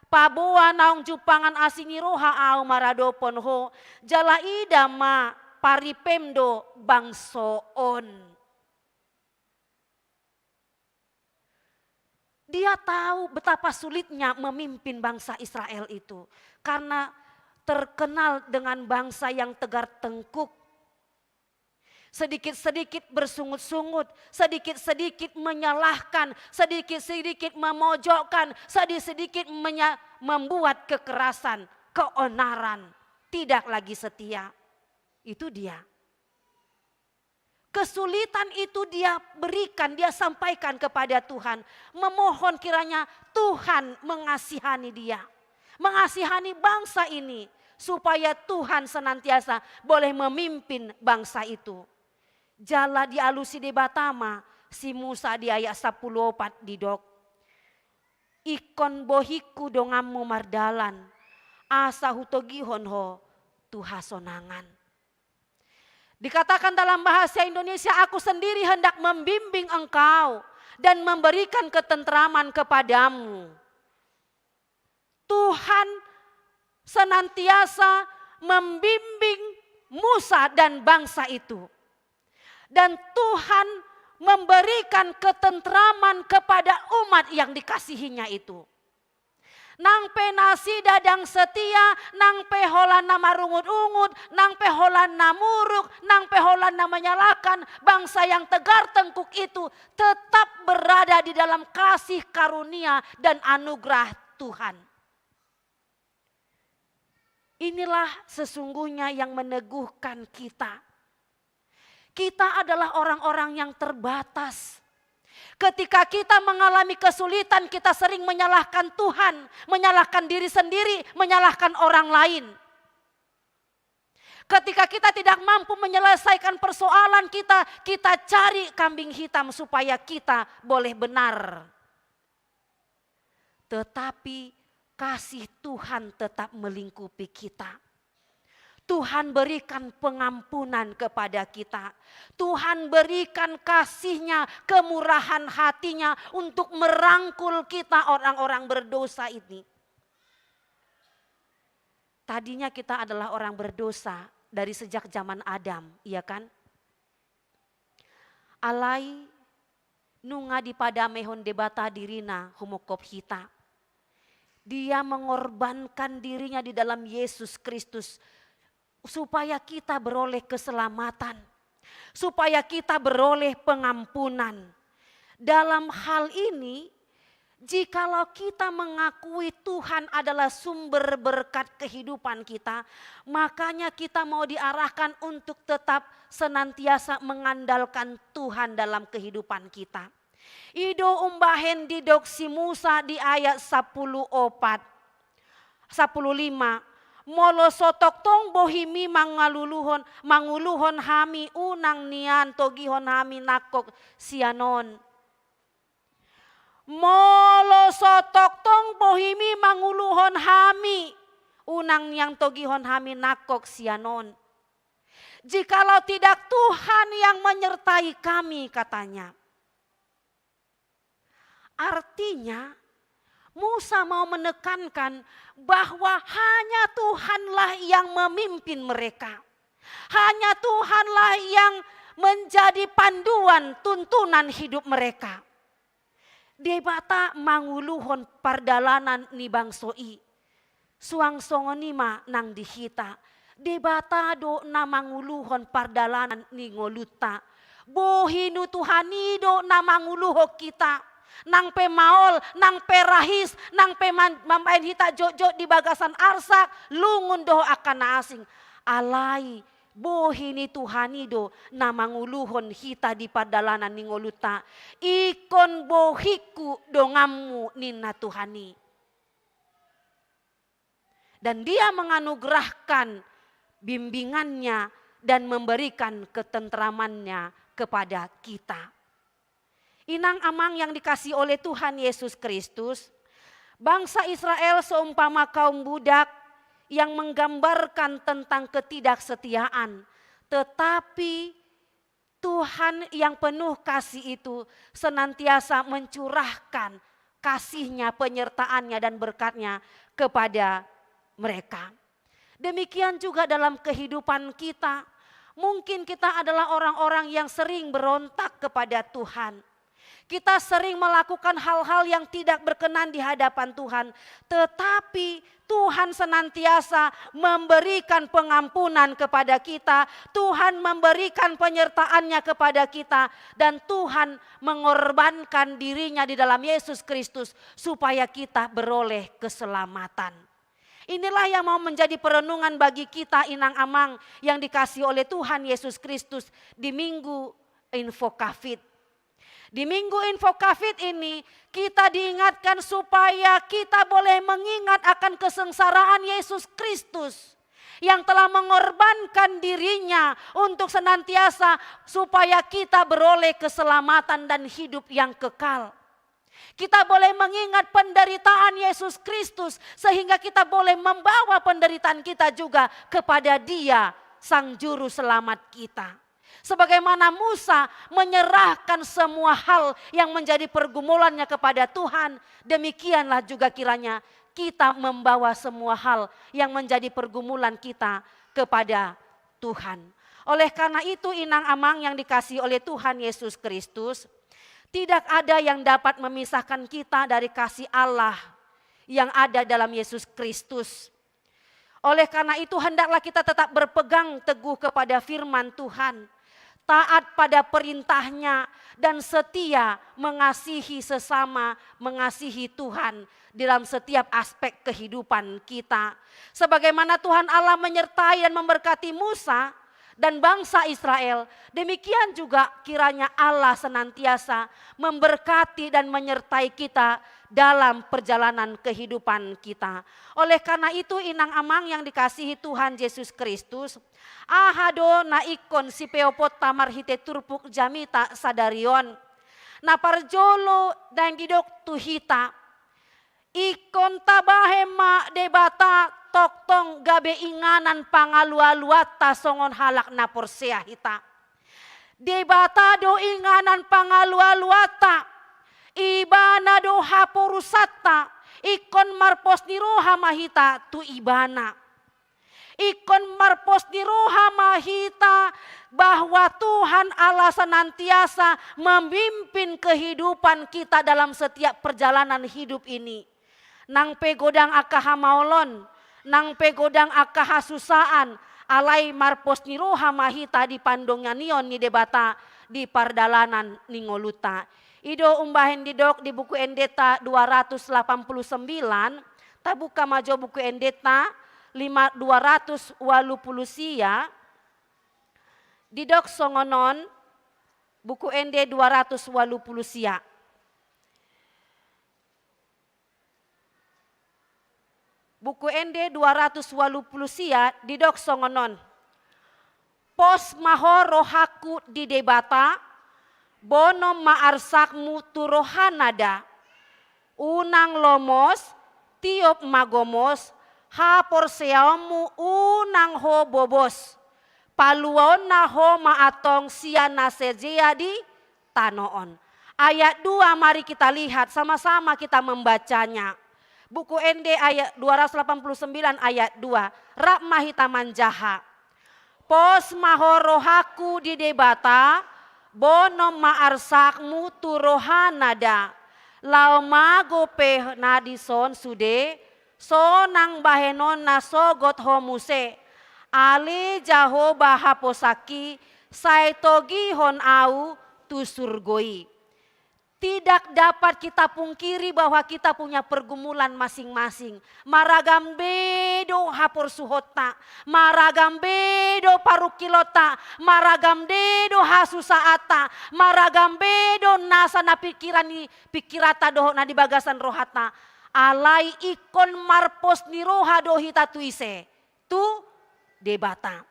Paboa naung jumpangan asi ni roha ahu maradophon ho, jala ida ma paripem do bangso on. Dia tahu betapa sulitnya memimpin bangsa Israel itu, karena terkenal dengan bangsa yang tegar tengkuk. Sedikit-sedikit bersungut-sungut, sedikit-sedikit menyalahkan, sedikit-sedikit memojokkan, sedikit-sedikit menya-, membuat kekerasan, keonaran, tidak lagi setia. Itu dia. Kesulitan itu dia berikan, dia sampaikan kepada Tuhan, memohon kiranya Tuhan mengasihani dia, mengasihani bangsa ini, supaya Tuhan senantiasa boleh memimpin bangsa itu. Jala dialusi Debata ma si Musa di ayat sampulu opat didok: Ingkon bohingku donganmu mardalan, asa hutogihon ho tu hasonangan. Dikatakan dalam bahasa Indonesia, "Aku sendiri hendak membimbing engkau dan memberikan ketentraman kepadamu." Tuhan senantiasa membimbing Musa dan bangsa itu. Dan Tuhan memberikan ketentraman kepada umat yang dikasihinya itu. Nang pe nasida ndang setia, nang pe holan na marungut-ungut, nang pe holan na muruk, nang pe holan na menyalahkan, bangsa yang tegar tengkuk itu tetap berada di dalam kasih karunia dan anugerah Tuhan. Inilah sesungguhnya yang meneguhkan kita. Kita adalah orang-orang yang terbatas. Ketika kita mengalami kesulitan, kita sering menyalahkan Tuhan, menyalahkan diri sendiri, menyalahkan orang lain. Ketika kita tidak mampu menyelesaikan persoalan kita, kita cari kambing hitam supaya kita boleh benar. Tetapi kasih Tuhan tetap melingkupi kita. Tuhan berikan pengampunan kepada kita. Tuhan berikan kasih-Nya, kemurahan hati-Nya untuk merangkul kita orang-orang berdosa ini. Tadinya kita adalah orang berdosa dari sejak zaman Adam, iya kan? Alai nunga dipadamehon Debata dirina humongkop hita. Dia mengorbankan diri-Nya di dalam Yesus Kristus supaya kita beroleh keselamatan, supaya kita beroleh pengampunan. Dalam hal ini, jikalau kita mengakui Tuhan adalah sumber berkat kehidupan kita, makanya kita mau diarahkan untuk tetap senantiasa mengandalkan Tuhan dalam kehidupan kita. I do umbahen didok si Musa di ayat sampulu opat, sampulu lima: Molo so tongtong bohimi mangaluluhon, manguluhon hami, unang nian togihon hami nangkok sian on. Molo so tongtong bohimi manguluhon hami, unang nian togihon hami nangkok sian on. Jikalau tidak Tuhan yang menyertai kami, katanya. Artinya, Musa mau menekankan bahwa hanya Tuhanlah yang memimpin mereka. Hanya Tuhanlah yang menjadi panduan tuntunan hidup mereka. Debata manguluhon pardalanan ni bangso i. Suang songon i ma nang di hita. Debata do na manguluhon pardalanan ni ngolunta. Bohi ni Tuhan i do na manguluhon hita. Nang pe maol, nang pe rahis, nang pe man-, mambahen hita jotjot di bagasan arsak, lungun dohot angka na asing. Alai, bohi ni Tuhan i do na manguluhon hita di pardalanan ni ngolunta. Ingkon bohingku donganmu, ninna Tuhan i. Dan Dia menganugerahkan bimbingan-Nya dan memberikan ketentraman-Nya kepada kita. Inang amang yang dikasihi oleh Tuhan Yesus Kristus, bangsa Israel seumpama kaum budak yang menggambarkan tentang ketidaksetiaan, tetapi Tuhan yang penuh kasih itu senantiasa mencurahkan kasih-Nya, penyertaan-Nya, dan berkat-Nya kepada mereka. Demikian juga dalam kehidupan kita. Mungkin kita adalah orang-orang yang sering berontak kepada Tuhan. Kita sering melakukan hal-hal yang tidak berkenan di hadapan Tuhan, tetapi Tuhan senantiasa memberikan pengampunan kepada kita, Tuhan memberikan penyertaan-Nya kepada kita, dan Tuhan mengorbankan diri-Nya di dalam Yesus Kristus supaya kita beroleh keselamatan. Inilah yang mau menjadi perenungan bagi kita, inang amang yang dikasihi oleh Tuhan Yesus Kristus, di Minggu Info Covid. Di Minggu Info Covid ini, kita diingatkan supaya kita boleh mengingat akan kesengsaraan Yesus Kristus yang telah mengorbankan diri-Nya untuk senantiasa supaya kita beroleh keselamatan dan hidup yang kekal. Kita boleh mengingat penderitaan Yesus Kristus, sehingga kita boleh membawa penderitaan kita juga kepada Dia, Sang Juru Selamat kita. Sebagaimana Musa menyerahkan semua hal yang menjadi pergumulannya kepada Tuhan, demikianlah juga kiranya kita membawa semua hal yang menjadi pergumulan kita kepada Tuhan. Oleh karena itu, inang amang yang dikasihi oleh Tuhan Yesus Kristus, tidak ada yang dapat memisahkan kita dari kasih Allah yang ada dalam Yesus Kristus. Oleh karena itu, hendaklah kita tetap berpegang teguh kepada firman Tuhan, taat pada perintah-Nya, dan setia mengasihi sesama, mengasihi Tuhan di dalam setiap aspek kehidupan kita. Sebagaimana Tuhan Allah menyertai dan memberkati Musa dan bangsa Israel, demikian juga kiranya Allah senantiasa memberkati dan menyertai kita dalam perjalanan kehidupan kita. Oleh karena itu, inang amang yang dikasihi Tuhan Yesus Kristus, aha do na ingkon sipeoponta marhite turpuk jamita sadari on? Na parjolo naeng didok tu hita, ingkon tabahen ma Debata tongtong gabe inganan pangalualuanta songon halak na porsea hita. Debata do inganan pangalualuanta, Ibana do haporusanta, ingkon marpos ni roha ma hita tu Ibana. Ingkon marpos ni roha ma hita bahwa Tuhan Allah senantiasa memimpin kehidupan kita dalam setiap perjalanan hidup ini. Nang pe godang angka hamaolon, nang pe godang angka hasusaan, alai marpos ni roha ma hita di pandonganion ni Debata di pardalanan ni ngolunta. I do umbahen didok di Buku Endenta dua ratus lapan puluh sembilan, tabuka ma jo Buku Endenta lima, dua ratus ualu pulu sia, didok songon on, Buku Ende dua ratus ualu pulu sia. Buku Ende dua ratus ualu pulu sia didok songon on. Pos ma ho rohangku di Debata, bonom ma arsakmu tu rohana da. Unang lomos, tiop ma gomos, haporseaonmu unang ho bobos. Paluaonna ho ma antong sian na sajea di tano on. Ayat dua, mari kita lihat, sama-sama kita membacanya. Buku Ende ayat dua ratus delapan puluh sembilan ayat dua. Rap ma hita manjaha. Pos ma ho rohangku di Debata, bonom ma arsakmu tu rohana da. Laho mago pe na dison sude, sonang bahenonna sogot ho muse. Ale Jahowa haposangki, sai togihon ahu tu surgo i. Tidak dapat kita pungkiri bahwa kita punya pergumulan masing-masing. Maragam be do haporsuhonta, maragam be do parungkilonta, maragam be do hasusaatta, maragam be do nasa na pingkiran ni pingkiranta dohot na di bagasan rohanta. Alai ingkon marpos ni roha do hita tu ise? Tu Debata.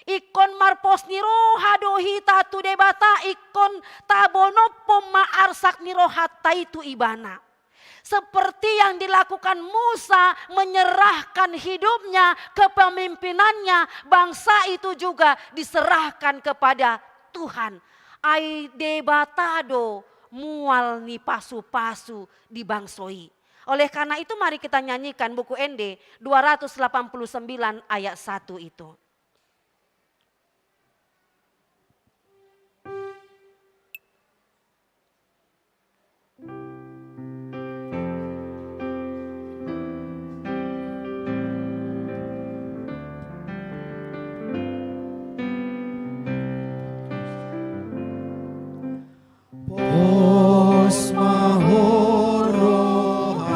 Ingkon marpos ni roha do hita tu Debata, ingkon tabonophon ma arsak ni rohanta i tu Ibana. Seperti yang dilakukan Musa menyerahkan hidupnya, kepemimpinannya, bangsa itu juga diserahkan kepada Tuhan. Ai Debata do mual ni pasupasu di bangso i. Oleh karena itu, mari kita nyanyikan Buku Ende dua ratus delapan puluh sembilan ayat satu itu. Pos ma ho rohangku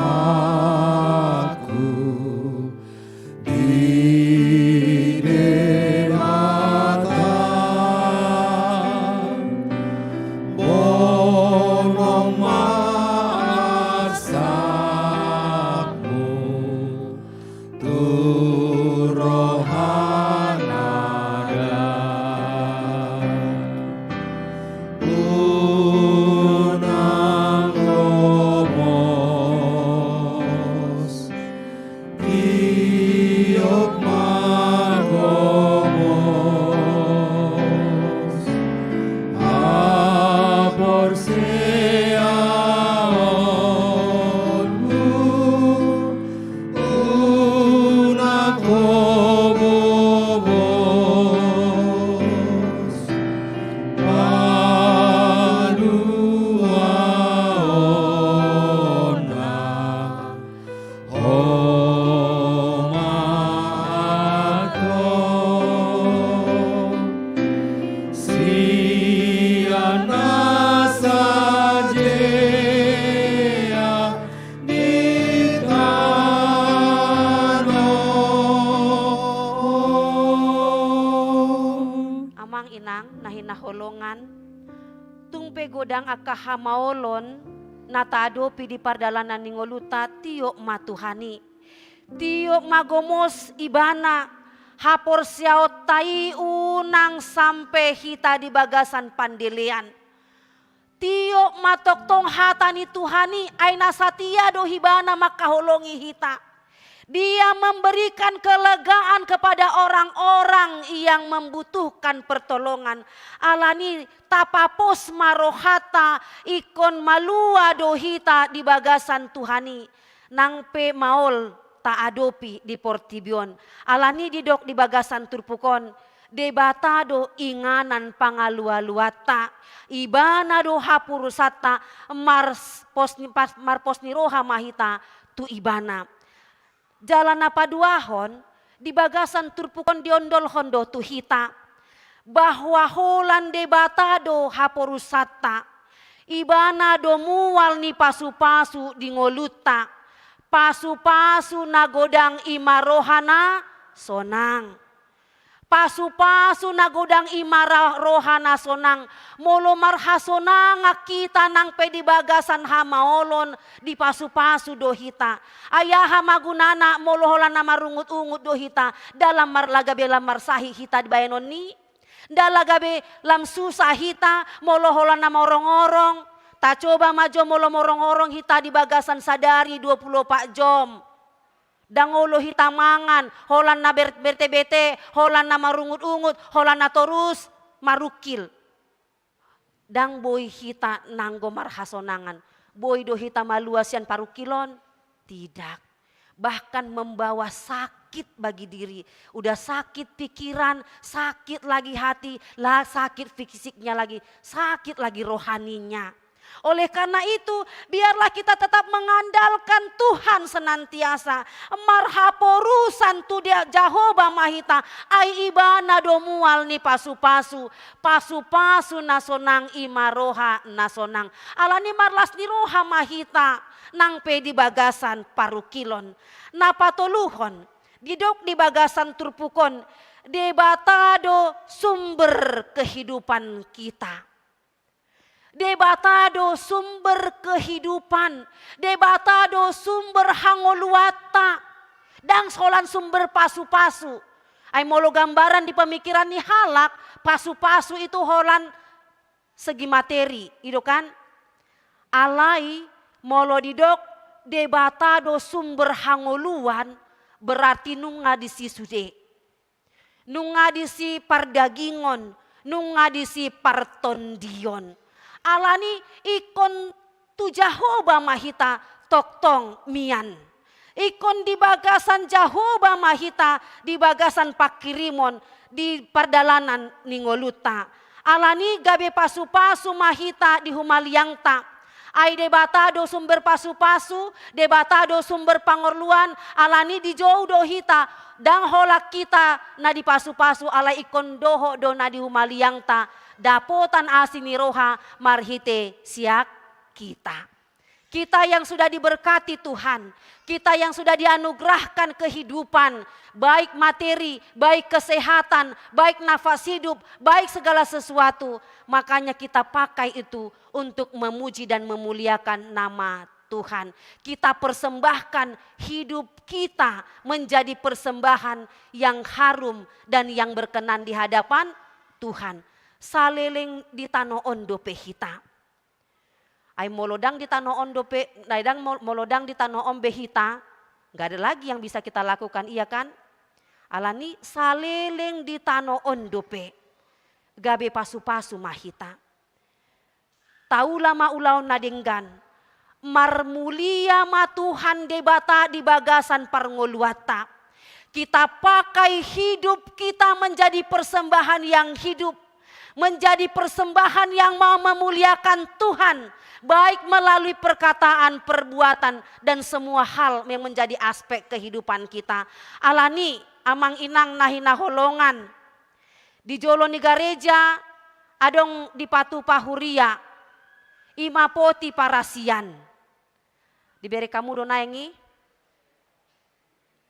di Debata, bonom ma arsakmu tu rohana da. Unang lomos, tiop ma gomos haporseaonmu. Unang ho bobos paluaonna, ho ma antong sian na sajea di tano on. Amang inang na hinaholongan, tung pe godang angka hamaolon na taadopi di pardalanan ni ngolunta, tiop ma Tuhan i. Tiop ma gomos Ibana, haporseaonta i unang sampe hita di bagasan pandelean. Tiop ma tongtong hata ni Tuhan i, ai na satia do Ibana mangkaholongi hita. Dia memberikan kelegaan kepada orang-orang yang membutuhkan pertolongan. Alani i tapapos ma rohanta, ingkon malua do hita di bagasan Tuhan i. Nang pe maol taadopi di portibi on. Alani i didok di bagasan turpuk on, Debata do inganan pangalualuanta, Ibana do haporusanta, mars-, pos ni-, pas-, marpos ni roha ma hita tu Ibana. Jala na paduahon, di bagasan turpuk on diondolhon do tu hita bahwa holan Debata do haporusanta, Ibana do mual ni pasupasu di ngolunta. Pasupasu na godang i ma roha na sonang. Pasupasu na godang i ma ra-, roha na sonang. Molo marhasonangan hita nang pe di bagasan hamaolon, dipasupasu do hita. Ai aha ma gunana molo holan na marungutungut do hita, ndang lam mar-, lam gabe lam marsahit hita di bahenon i? Ndang lam gabe lam susah hita molo holan na maorongorong? Tacoba ma jo molo maorongorong hita di bagasan sadari dua pulu opat jom. Ndang olo hita mangan, holan na ber-, bete-bete, holan na marungut-ungut, holan na torus marungkil. Ndang boi hita nanggo marhasonangan. Boi do hita malua sian parungkilon? Tidak. Bahkan membawa sakit bagi diri. Udah sakit pikiran, sakit lagi hati, lah sakit fisiknya lagi, sakit lagi rohaninya. Oleh karena itu, biarlah kita tetap mengandalkan Tuhan senantiasa. Marhaporusan tu Dia, Jahowa ma hita, ai Ibana do mual ni pasu-pasu. Pasu-pasu na sonang i ma roha na sonang. Alani marlas ni roha ma hita nang pe di bagasan parungkilon. Na patoluhon, didok di bagasan turpuk on, Debata do sumber kehidupan kita. Debata do sumber kehidupan, Debata do sumber hangoluanta. Ndang holan sumber pasu-pasu. Ai molo gambaran di pemikiran ni halak, pasu-pasu itu holan segi materi, i do kan? Alai molo didok Debata do sumber hangoluan, berarti nunga disi sude. Nunga disi pardagingon, nunga disi partondion. Alani ingkon tu Jahowa ma hita tongtong mian. Ingkon di bagasan Jahowa ma hita di bagasan pangkirimon di pardalanan ni ngolunta. Alani gabe pasu-pasu ma hita di humaliangta. Ai Debata do sumber pasu-pasu, Debata do sumber pangorluan, alani dijou do hita, ndang holan hita na dipasu-pasu, alai ingkon dohot do na di humaliangta, dapotan asi ni roha marhite sian hita. Kita yang sudah diberkati Tuhan, kita yang sudah dianugerahkan kehidupan, baik materi, baik kesehatan, baik nafas hidup, baik segala sesuatu, makanya kita pakai itu untuk memuji dan memuliakan nama Tuhan. Kita persembahkan hidup kita menjadi persembahan yang harum dan yang berkenan di hadapan Tuhan. Saleleng di tano on dope hita. Ai molo ndang di tano on dope, ai ndang mo-, molo ndang di tano on be hita, nggak ada lagi yang bisa kita lakukan, iya kan? Alani saleleng di tano on dope, gabe pasu-pasu ma hita. Taula ma ulaon na denggan. Marmulia ma Tuhan Debata di bagasan parngoluanta. Kita pakai hidup kita menjadi persembahan yang hidup, menjadi persembahan yang mau memuliakan Tuhan, baik melalui perkataan, perbuatan, dan semua hal yang menjadi aspek kehidupan kita. Alani, amang inang na hinaholongan, di jolo ni gareja adong dipatupa huria, i ma poti parasian. Dibereng hamu do naeng i?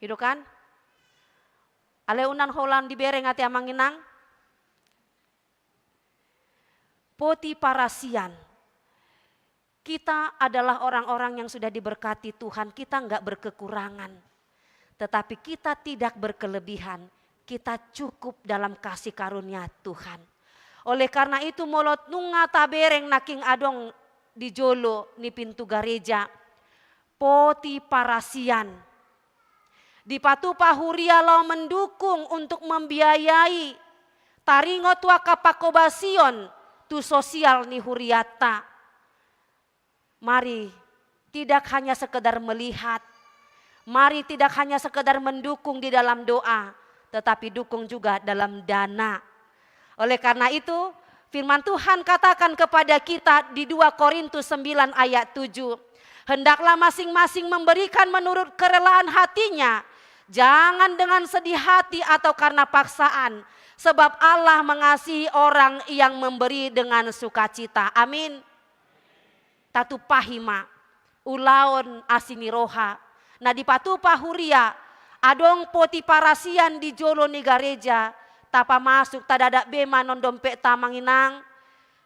I do kan? Alai unang holan dibereng ate amang inang? Poti parasian. Kita adalah orang-orang yang sudah diberkati Tuhan, kita nggak berkekurangan. Tetapi kita tidak berkelebihan, kita cukup dalam kasih karunia Tuhan. Oleh karena itu, molo nunga tabereng nangkin adong di jolo ni pintu gareja, poti parasian. Dipatupa huria laho mendukung untuk membiayai taringot tu angka pangkobasion tu sosial ni hurianta. Mari tidak hanya sekedar melihat, mari tidak hanya sekedar mendukung di dalam doa, tetapi dukung juga dalam dana. Oleh karena itu, firman Tuhan katakan kepada kita di dua Korintus sembilan ayat tujuh, "Hendaklah masing-masing memberikan menurut kerelaan hatinya, jangan dengan sedih hati atau karena paksaan, sebab Allah mengasihi orang yang memberi dengan sukacita." Amin. Tatupahi ma ulaon asi ni roha na dipatupa huria. Adong poti parasian di jolo ni gareja, tapamasuk, tadadap be ma non dompet ta amang inang,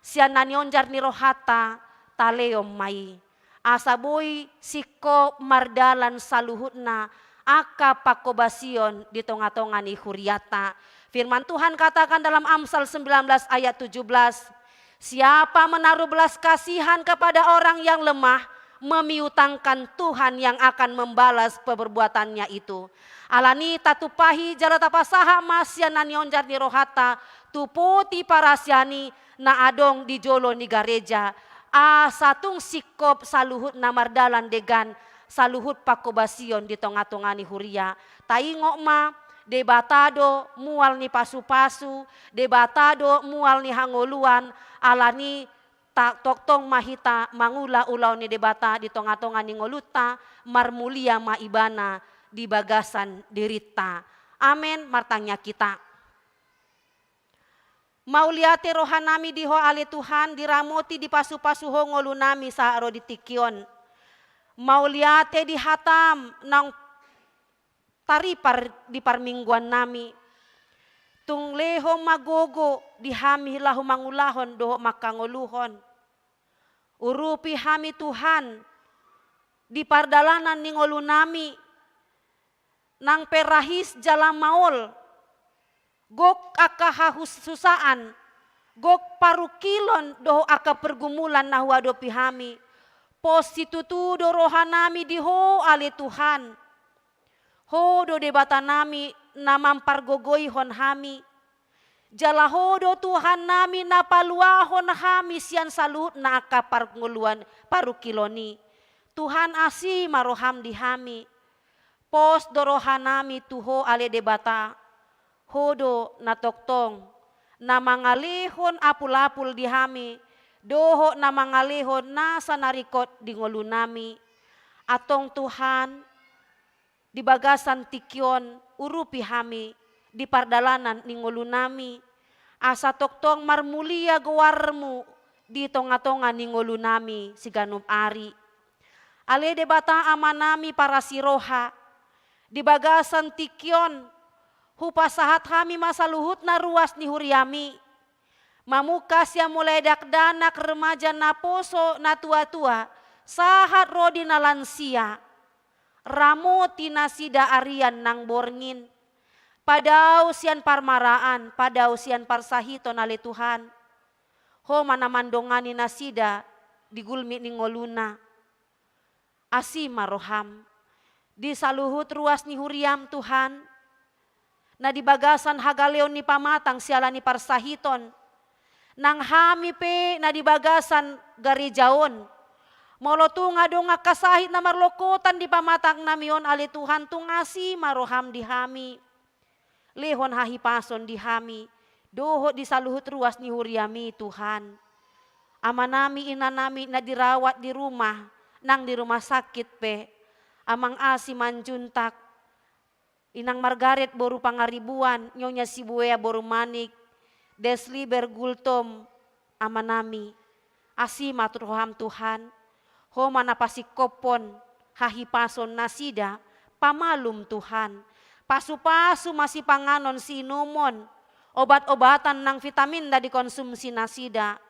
sian na nionjar ni rohanta talehon ma i, asa boi singkop mardalan saluhutna angka pangkobasion di tonga-tonga ni hurianta. Firman Tuhan katakan dalam Amsal sembilan belas ayat tujuh belas, "Siapa menaruh belas kasihan kepada orang yang lemah, memiutangkan Tuhan yang akan membalas perbuatannya itu. Alani tatumpahi jala tapasahat ma sian na nionjar ni rohanta tu poti parasian i na adong di jolo ni gareja, asa tung singkop saluhut na mardalan denggan, saluhut pangkobasion di tonga-tonga ni huria. Taingot ma, Debata do mual ni pasu-pasu, Debata do mual ni hangoluan, alani ta-, tongtong ma hita mangula ulaon ni Debata di tonga-tonga ni ngolunta, marmulia ma Ibana di bagasan dirinta. Amen. Martangiang hita. Mauliate rohanami di Ho ale Tuhan, diramoti dipasu-pasu Ho ngolunami sahat ro di tingki on. Mauliate di hataM naung taripar di parmingguannami. Tung lehon ma gogo di hami laho mangulahon dohot manghangoluhon. Urupi hami Tuhan, di pardalanan ni ngolunami, nang pe rahis jala maol, gok angka hasusaan, gok parungkilon dohot angka pergumulan na huadopi hami. Pos situtu do rohanami di Ho ale Tuhan. Ho do Debatanami na mampargogoihon hami. Jala Ho do Tuhannami na paluahon hami sian saluhutna angka parngoluan parungkilon i. Tuhan, asi ma rohaM di hami. Pos do rohanami tu Ho ale Debata. Ho do na tongtong na mangalehon apul-apul di hami, dohot na mangalehon nasa na ringkot di ngolunami. Antong Tuhan, di bagasan tingki on, urupi hami di pardalanan ni ngolunami, asa tongtong marmulia goarMu di tonga-tonga ni ngolunami siganup ari. Ale Debata Amanami parasi roha, di bagasan tingki on, hupasahat hami ma saluhutna ruas ni huriaMi, mamungka sian mulai dakdanak, remaja, naposo, natua-tua, sahat ro di na lansia. Ramoti nasida arian nang borngin. Padao sian parmaraan, padao sian parsahiton ale Tuhan. Ho ma na mandongani nasida di gulmit ni ngoluna. Asi ma rohaM. Di saluhut ruas ni huriaM Tuhan, na di bagasan hagaleon ni pamatang siala ni parsahiton, nang hami pe na di bagasan gareja on, molo tung adong angka sahit na marlongkotan di pamatangnami on ale Tuhan, tung asi ma rohaM di hami. Lehon hahipason di hami, dohot di saluhut ruas ni huriaMi Tuhan. Amanami inanami na dirawat di rumah, nang di rumah sakit pe, Amang Asi Manjuntak, Inang Margaret boru Pangaribuan, Nyonya Sibuea boru Manik, Desliber Gultom, Amanami. Asi ma tu rohaM Tuhan, Ho ma na pasingkophon hahipason nasida, pamalum Tuhan, pasu-pasu ma sipanganon siinumon, obat-obatan nang vitamin na dikonsumsi nasida.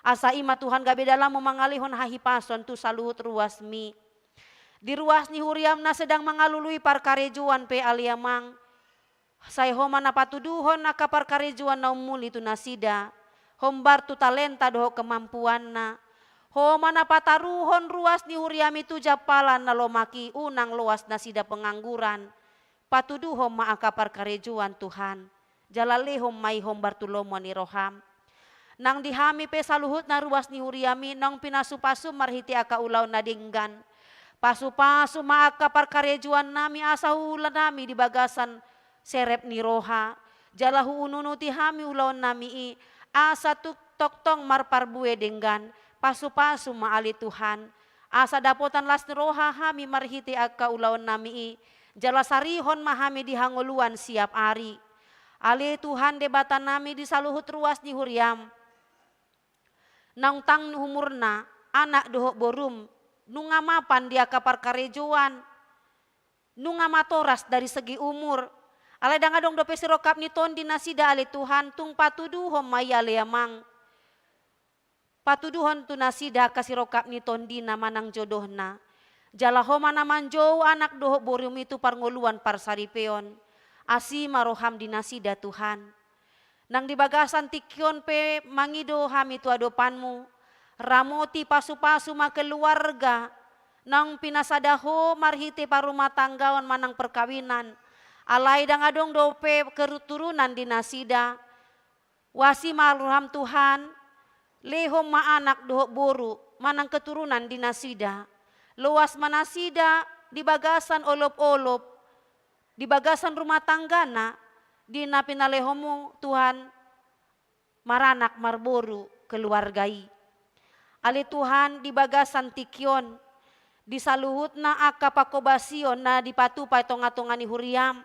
Asa i ma Tuhan gabe dalanMu mangalehon hahipason tu saluhut ruasMi. Di ruas ni huriaM na sedang mangalului parkarejoan pe ale Amang, sai Ho ma na patuduhon angka parkarejoan na ummuli tu nasida, hombar tu talenta dohot kemampuanna. Ho ma na pataruhon ruas ni huriaMi tu jampalan na lomak i, unang loas nasida pengangguran. Patuduhon ma angka parkarejoan Tuhan, jala lehon ma i hombar tu lomo ni rohaM. Nang di hami pe saluhutna ruas ni huriaMi naung pinasu-pasu marhite angka ulaon na denggan. Pasu-pasu ma angka parkarejoannami asa huulanami di bagasan serep ni roha. Jala huunuti hami ulaonnami i, asa tuk tongtong marparbue denggan. Pasu-pasu ma ale Tuhan, asa dapotan las ni roha hami marhite angka ulaonnami i, jala sarihon ma hami di hangoluan siap ari. Ale Tuhan Debatanami, di saluhut ruas ni huriaM, naung tang umurna, anak dohot boruM, nunga mapan di angka parkarejoan, nunga matoras dari segi umur. Alai ndang adong dope sirongkap ni tondi nasida ale Tuhan, tung patuduhon ma i ale Amang. Patuduhon tu nasida angka sirongkap ni tondina manang jodohna. Jala Ho ma na manjou anak dohot boruM i tu parngoluan parsaripeon. Asi ma rohaM di nasida Tuhan. Nang di bagasan tingki on pe mangido hami tu adopanMu. Ramoti pasu-pasu ma keluarga naung pinasada Ho marhite parrumatanggaon manang perkawinan, alai ndang adong dope keturunan di nasida. Uasi ma roham Tuhan, lehon ma anak dohot boru manang keturunan di nasida. Loas ma nasida di bagasan olopolop, di bagasan rumah tanggana, di na pinalehonmu Tuhan, maranak marboru keluarga i. Ale Tuhan, di bagasan tingki on, di saluhutna angka panghobasion na dipatupa tongatonga ni huriam,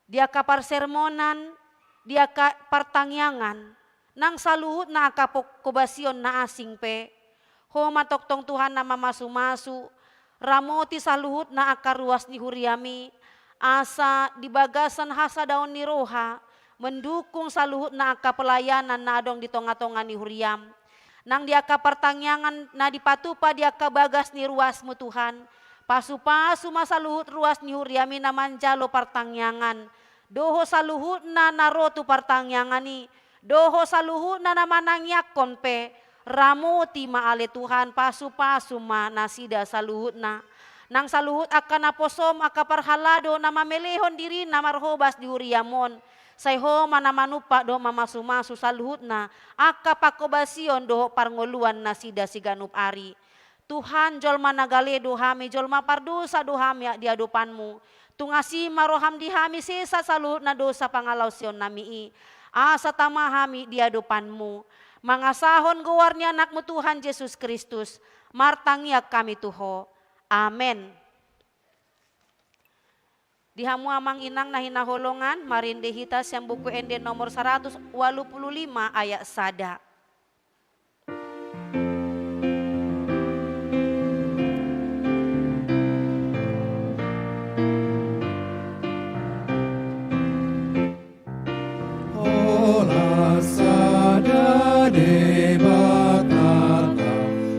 di angka parsermonan, di angka partangiangan, nang saluhutna angka panghobasion na asing pe, Ho ma tongtong Tuhan na mamasumasu, ramoti saluhutna angka ruas ni huriami, asa di bagasan hasadaon ni roha, mendukung saluhutna angka pelayanan na adong di tongatonga ni huriam. Nang di angka partangiangan na dipatupa di angka bagas ni ruasmu Tuhan, pasupasu ma saluhut ruas ni huriami na manjalo partangiangan, dohot saluhutna na ro tu partangiangan i, dohot saluhutna na manangiangkon pe, ramoti ma ale Tuhan, pasupasu ma nasida saluhutna. Nang saluhut angka naposom, angka parhalado na mamelehon dirina marhobas di huriam on, sai Ho ma na manumpak dohot mamasumasu saluhutna angka panghobasion dohot parngoluan nasida siganup ari. Tuhan, jolma na gale do hami, jolma pardosa do hami di adopanmu. Tung asi ma roham di hami sesa saluhutna dosa pangalaosionnami i, asa tama hami di adopanmu. Mangasahon goar ni anakmu Tuhan Jesus Kristus, martangiang hami tu Ho. Amen. Di hamu amang inang na hinaholongan, marende hita sian Buku Ende nomor saratus ualu pulu lima ayat sada. Holan sada Debatanta,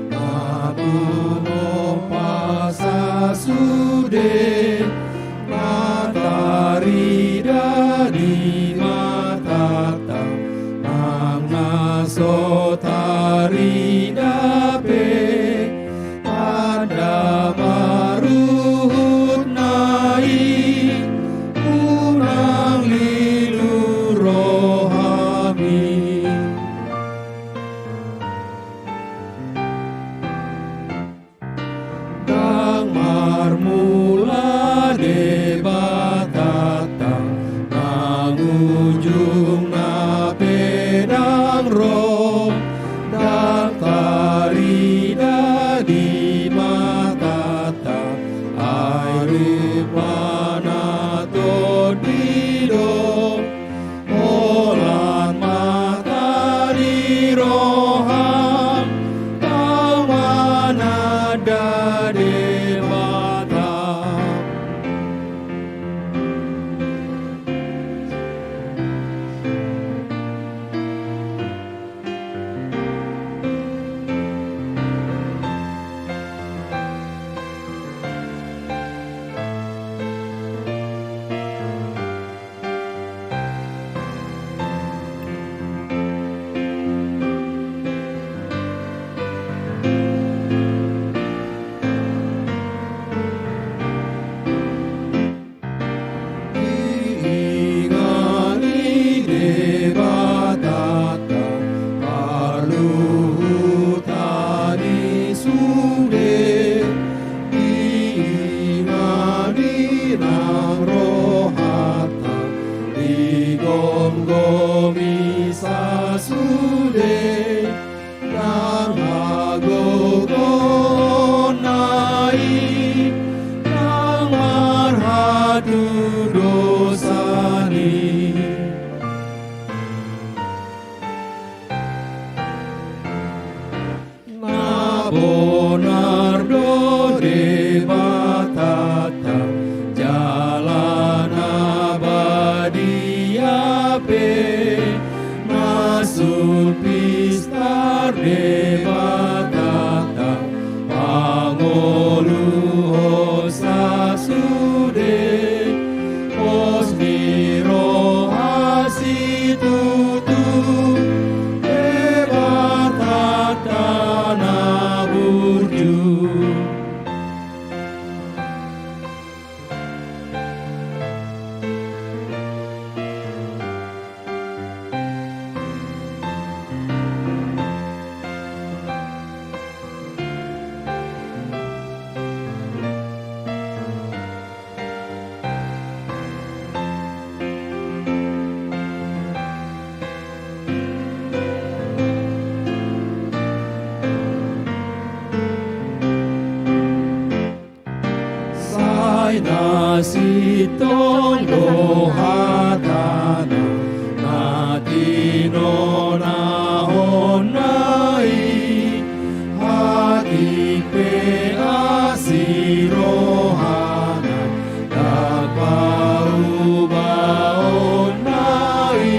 na pungu pasasude, na tarida di matanta, nang na so tarida pe, tanda maruhutna i, unang lilu rohami. Ndang marmula Debatanta, nang ujungna pe ndang ro, ndang tarida di matanta, ai rupana tondi do. Holan mata di roham, tau mananda Debata. Diingani Debatanta parluhuta i sude, diingani nang rohanta digomgomi sasude. Nang hagogoonna i, nang marhatu dosa ni. Na bonar do Debatanta, jala na badia pe, na sun pistar Debatanta, pangoluhon sasude, pos ni roha situtu, Debatanta na burju. Sintong do hatana na tinonahonna i, hagit pe asi rohana ndang paubahonna i,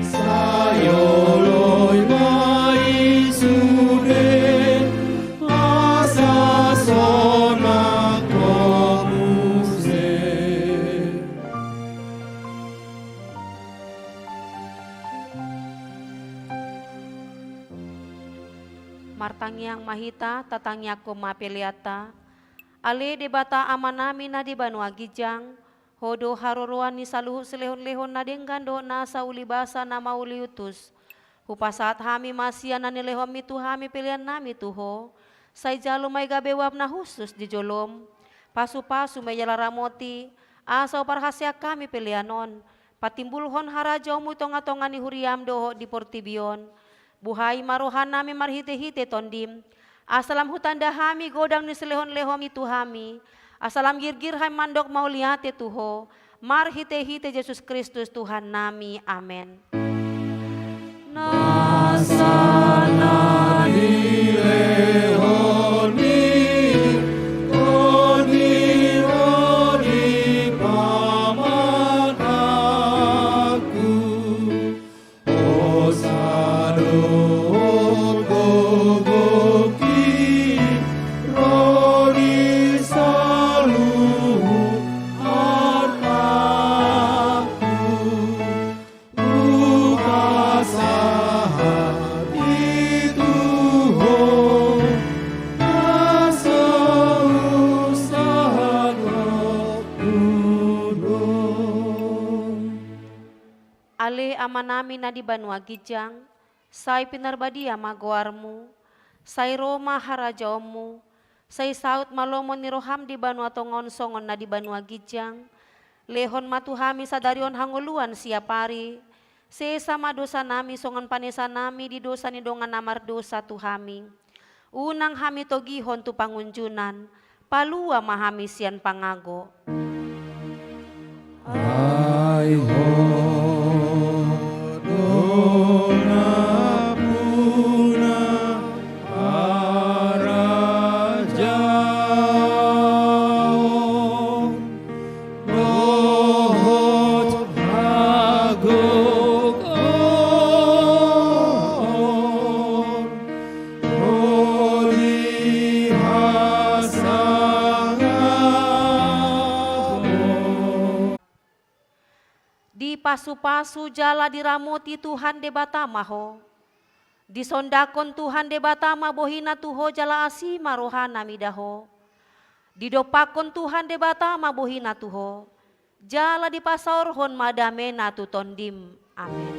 sai oloi ma i sude asa sonang ho muse. Martangiang ma hita, tatangiangkon ma peleanta. Ale Debata Amanami na di banua ginjang, Ho do haroroan ni saluhut silehonlehon na denggan dohot nasa ulibasa na mauliutus. Hupasahat hami ma sian na nilehonmi tu hami peleannami tu Ho. Sai jalo ma i gabe uap na hushus di jolom. Pasupasu ma i jala ramoti, asa huparhaseang hami pelean on patimbulhon harajaonmu i tongatonga ni huriam dohot di portibi on. Buhai ma rohanami marhitehite Tondim, asa lam hutanda hami godang ni silehonlehonmi tu hami, asa lam girgir hami mandok mauliate tu Ho, marhitehite Jesus Kristus Tuhannami. Amen. Nasa na nilehonmi, Tondim ro di pamatangku. Hosa do gogok i ro di saluhut artangku. Hupasahat i tu Ho, na so husahadononku do. Ale Amanami na di banua ginjang, sai pinarbadia ma goarmu, sai ro ma harajaonmu, sai saut ma lomo ni roham di banua tonga on songon na di banua ginjang. Lehon ma tu hami sadari on hangoluan siapari, sesa ma dosanami songon panesanami di dosa ni dongan na mardosa tu hami. Unang hami togihon tu pangunjunan, palua ma hami sian pangago. Ai Ho do nampuna harajaon dohot hagogoon ro di hasangapon. Dipasupasu jala diramoti Tuhan Debata ma ho. Disondangkon Tuhan Debata ma bohina tu ho jala asi ma rohana mida ho. Didompakkon Tuhan Debata ma bohina tu ho, jala dipasaorhon ma damena tu tondim. Amen.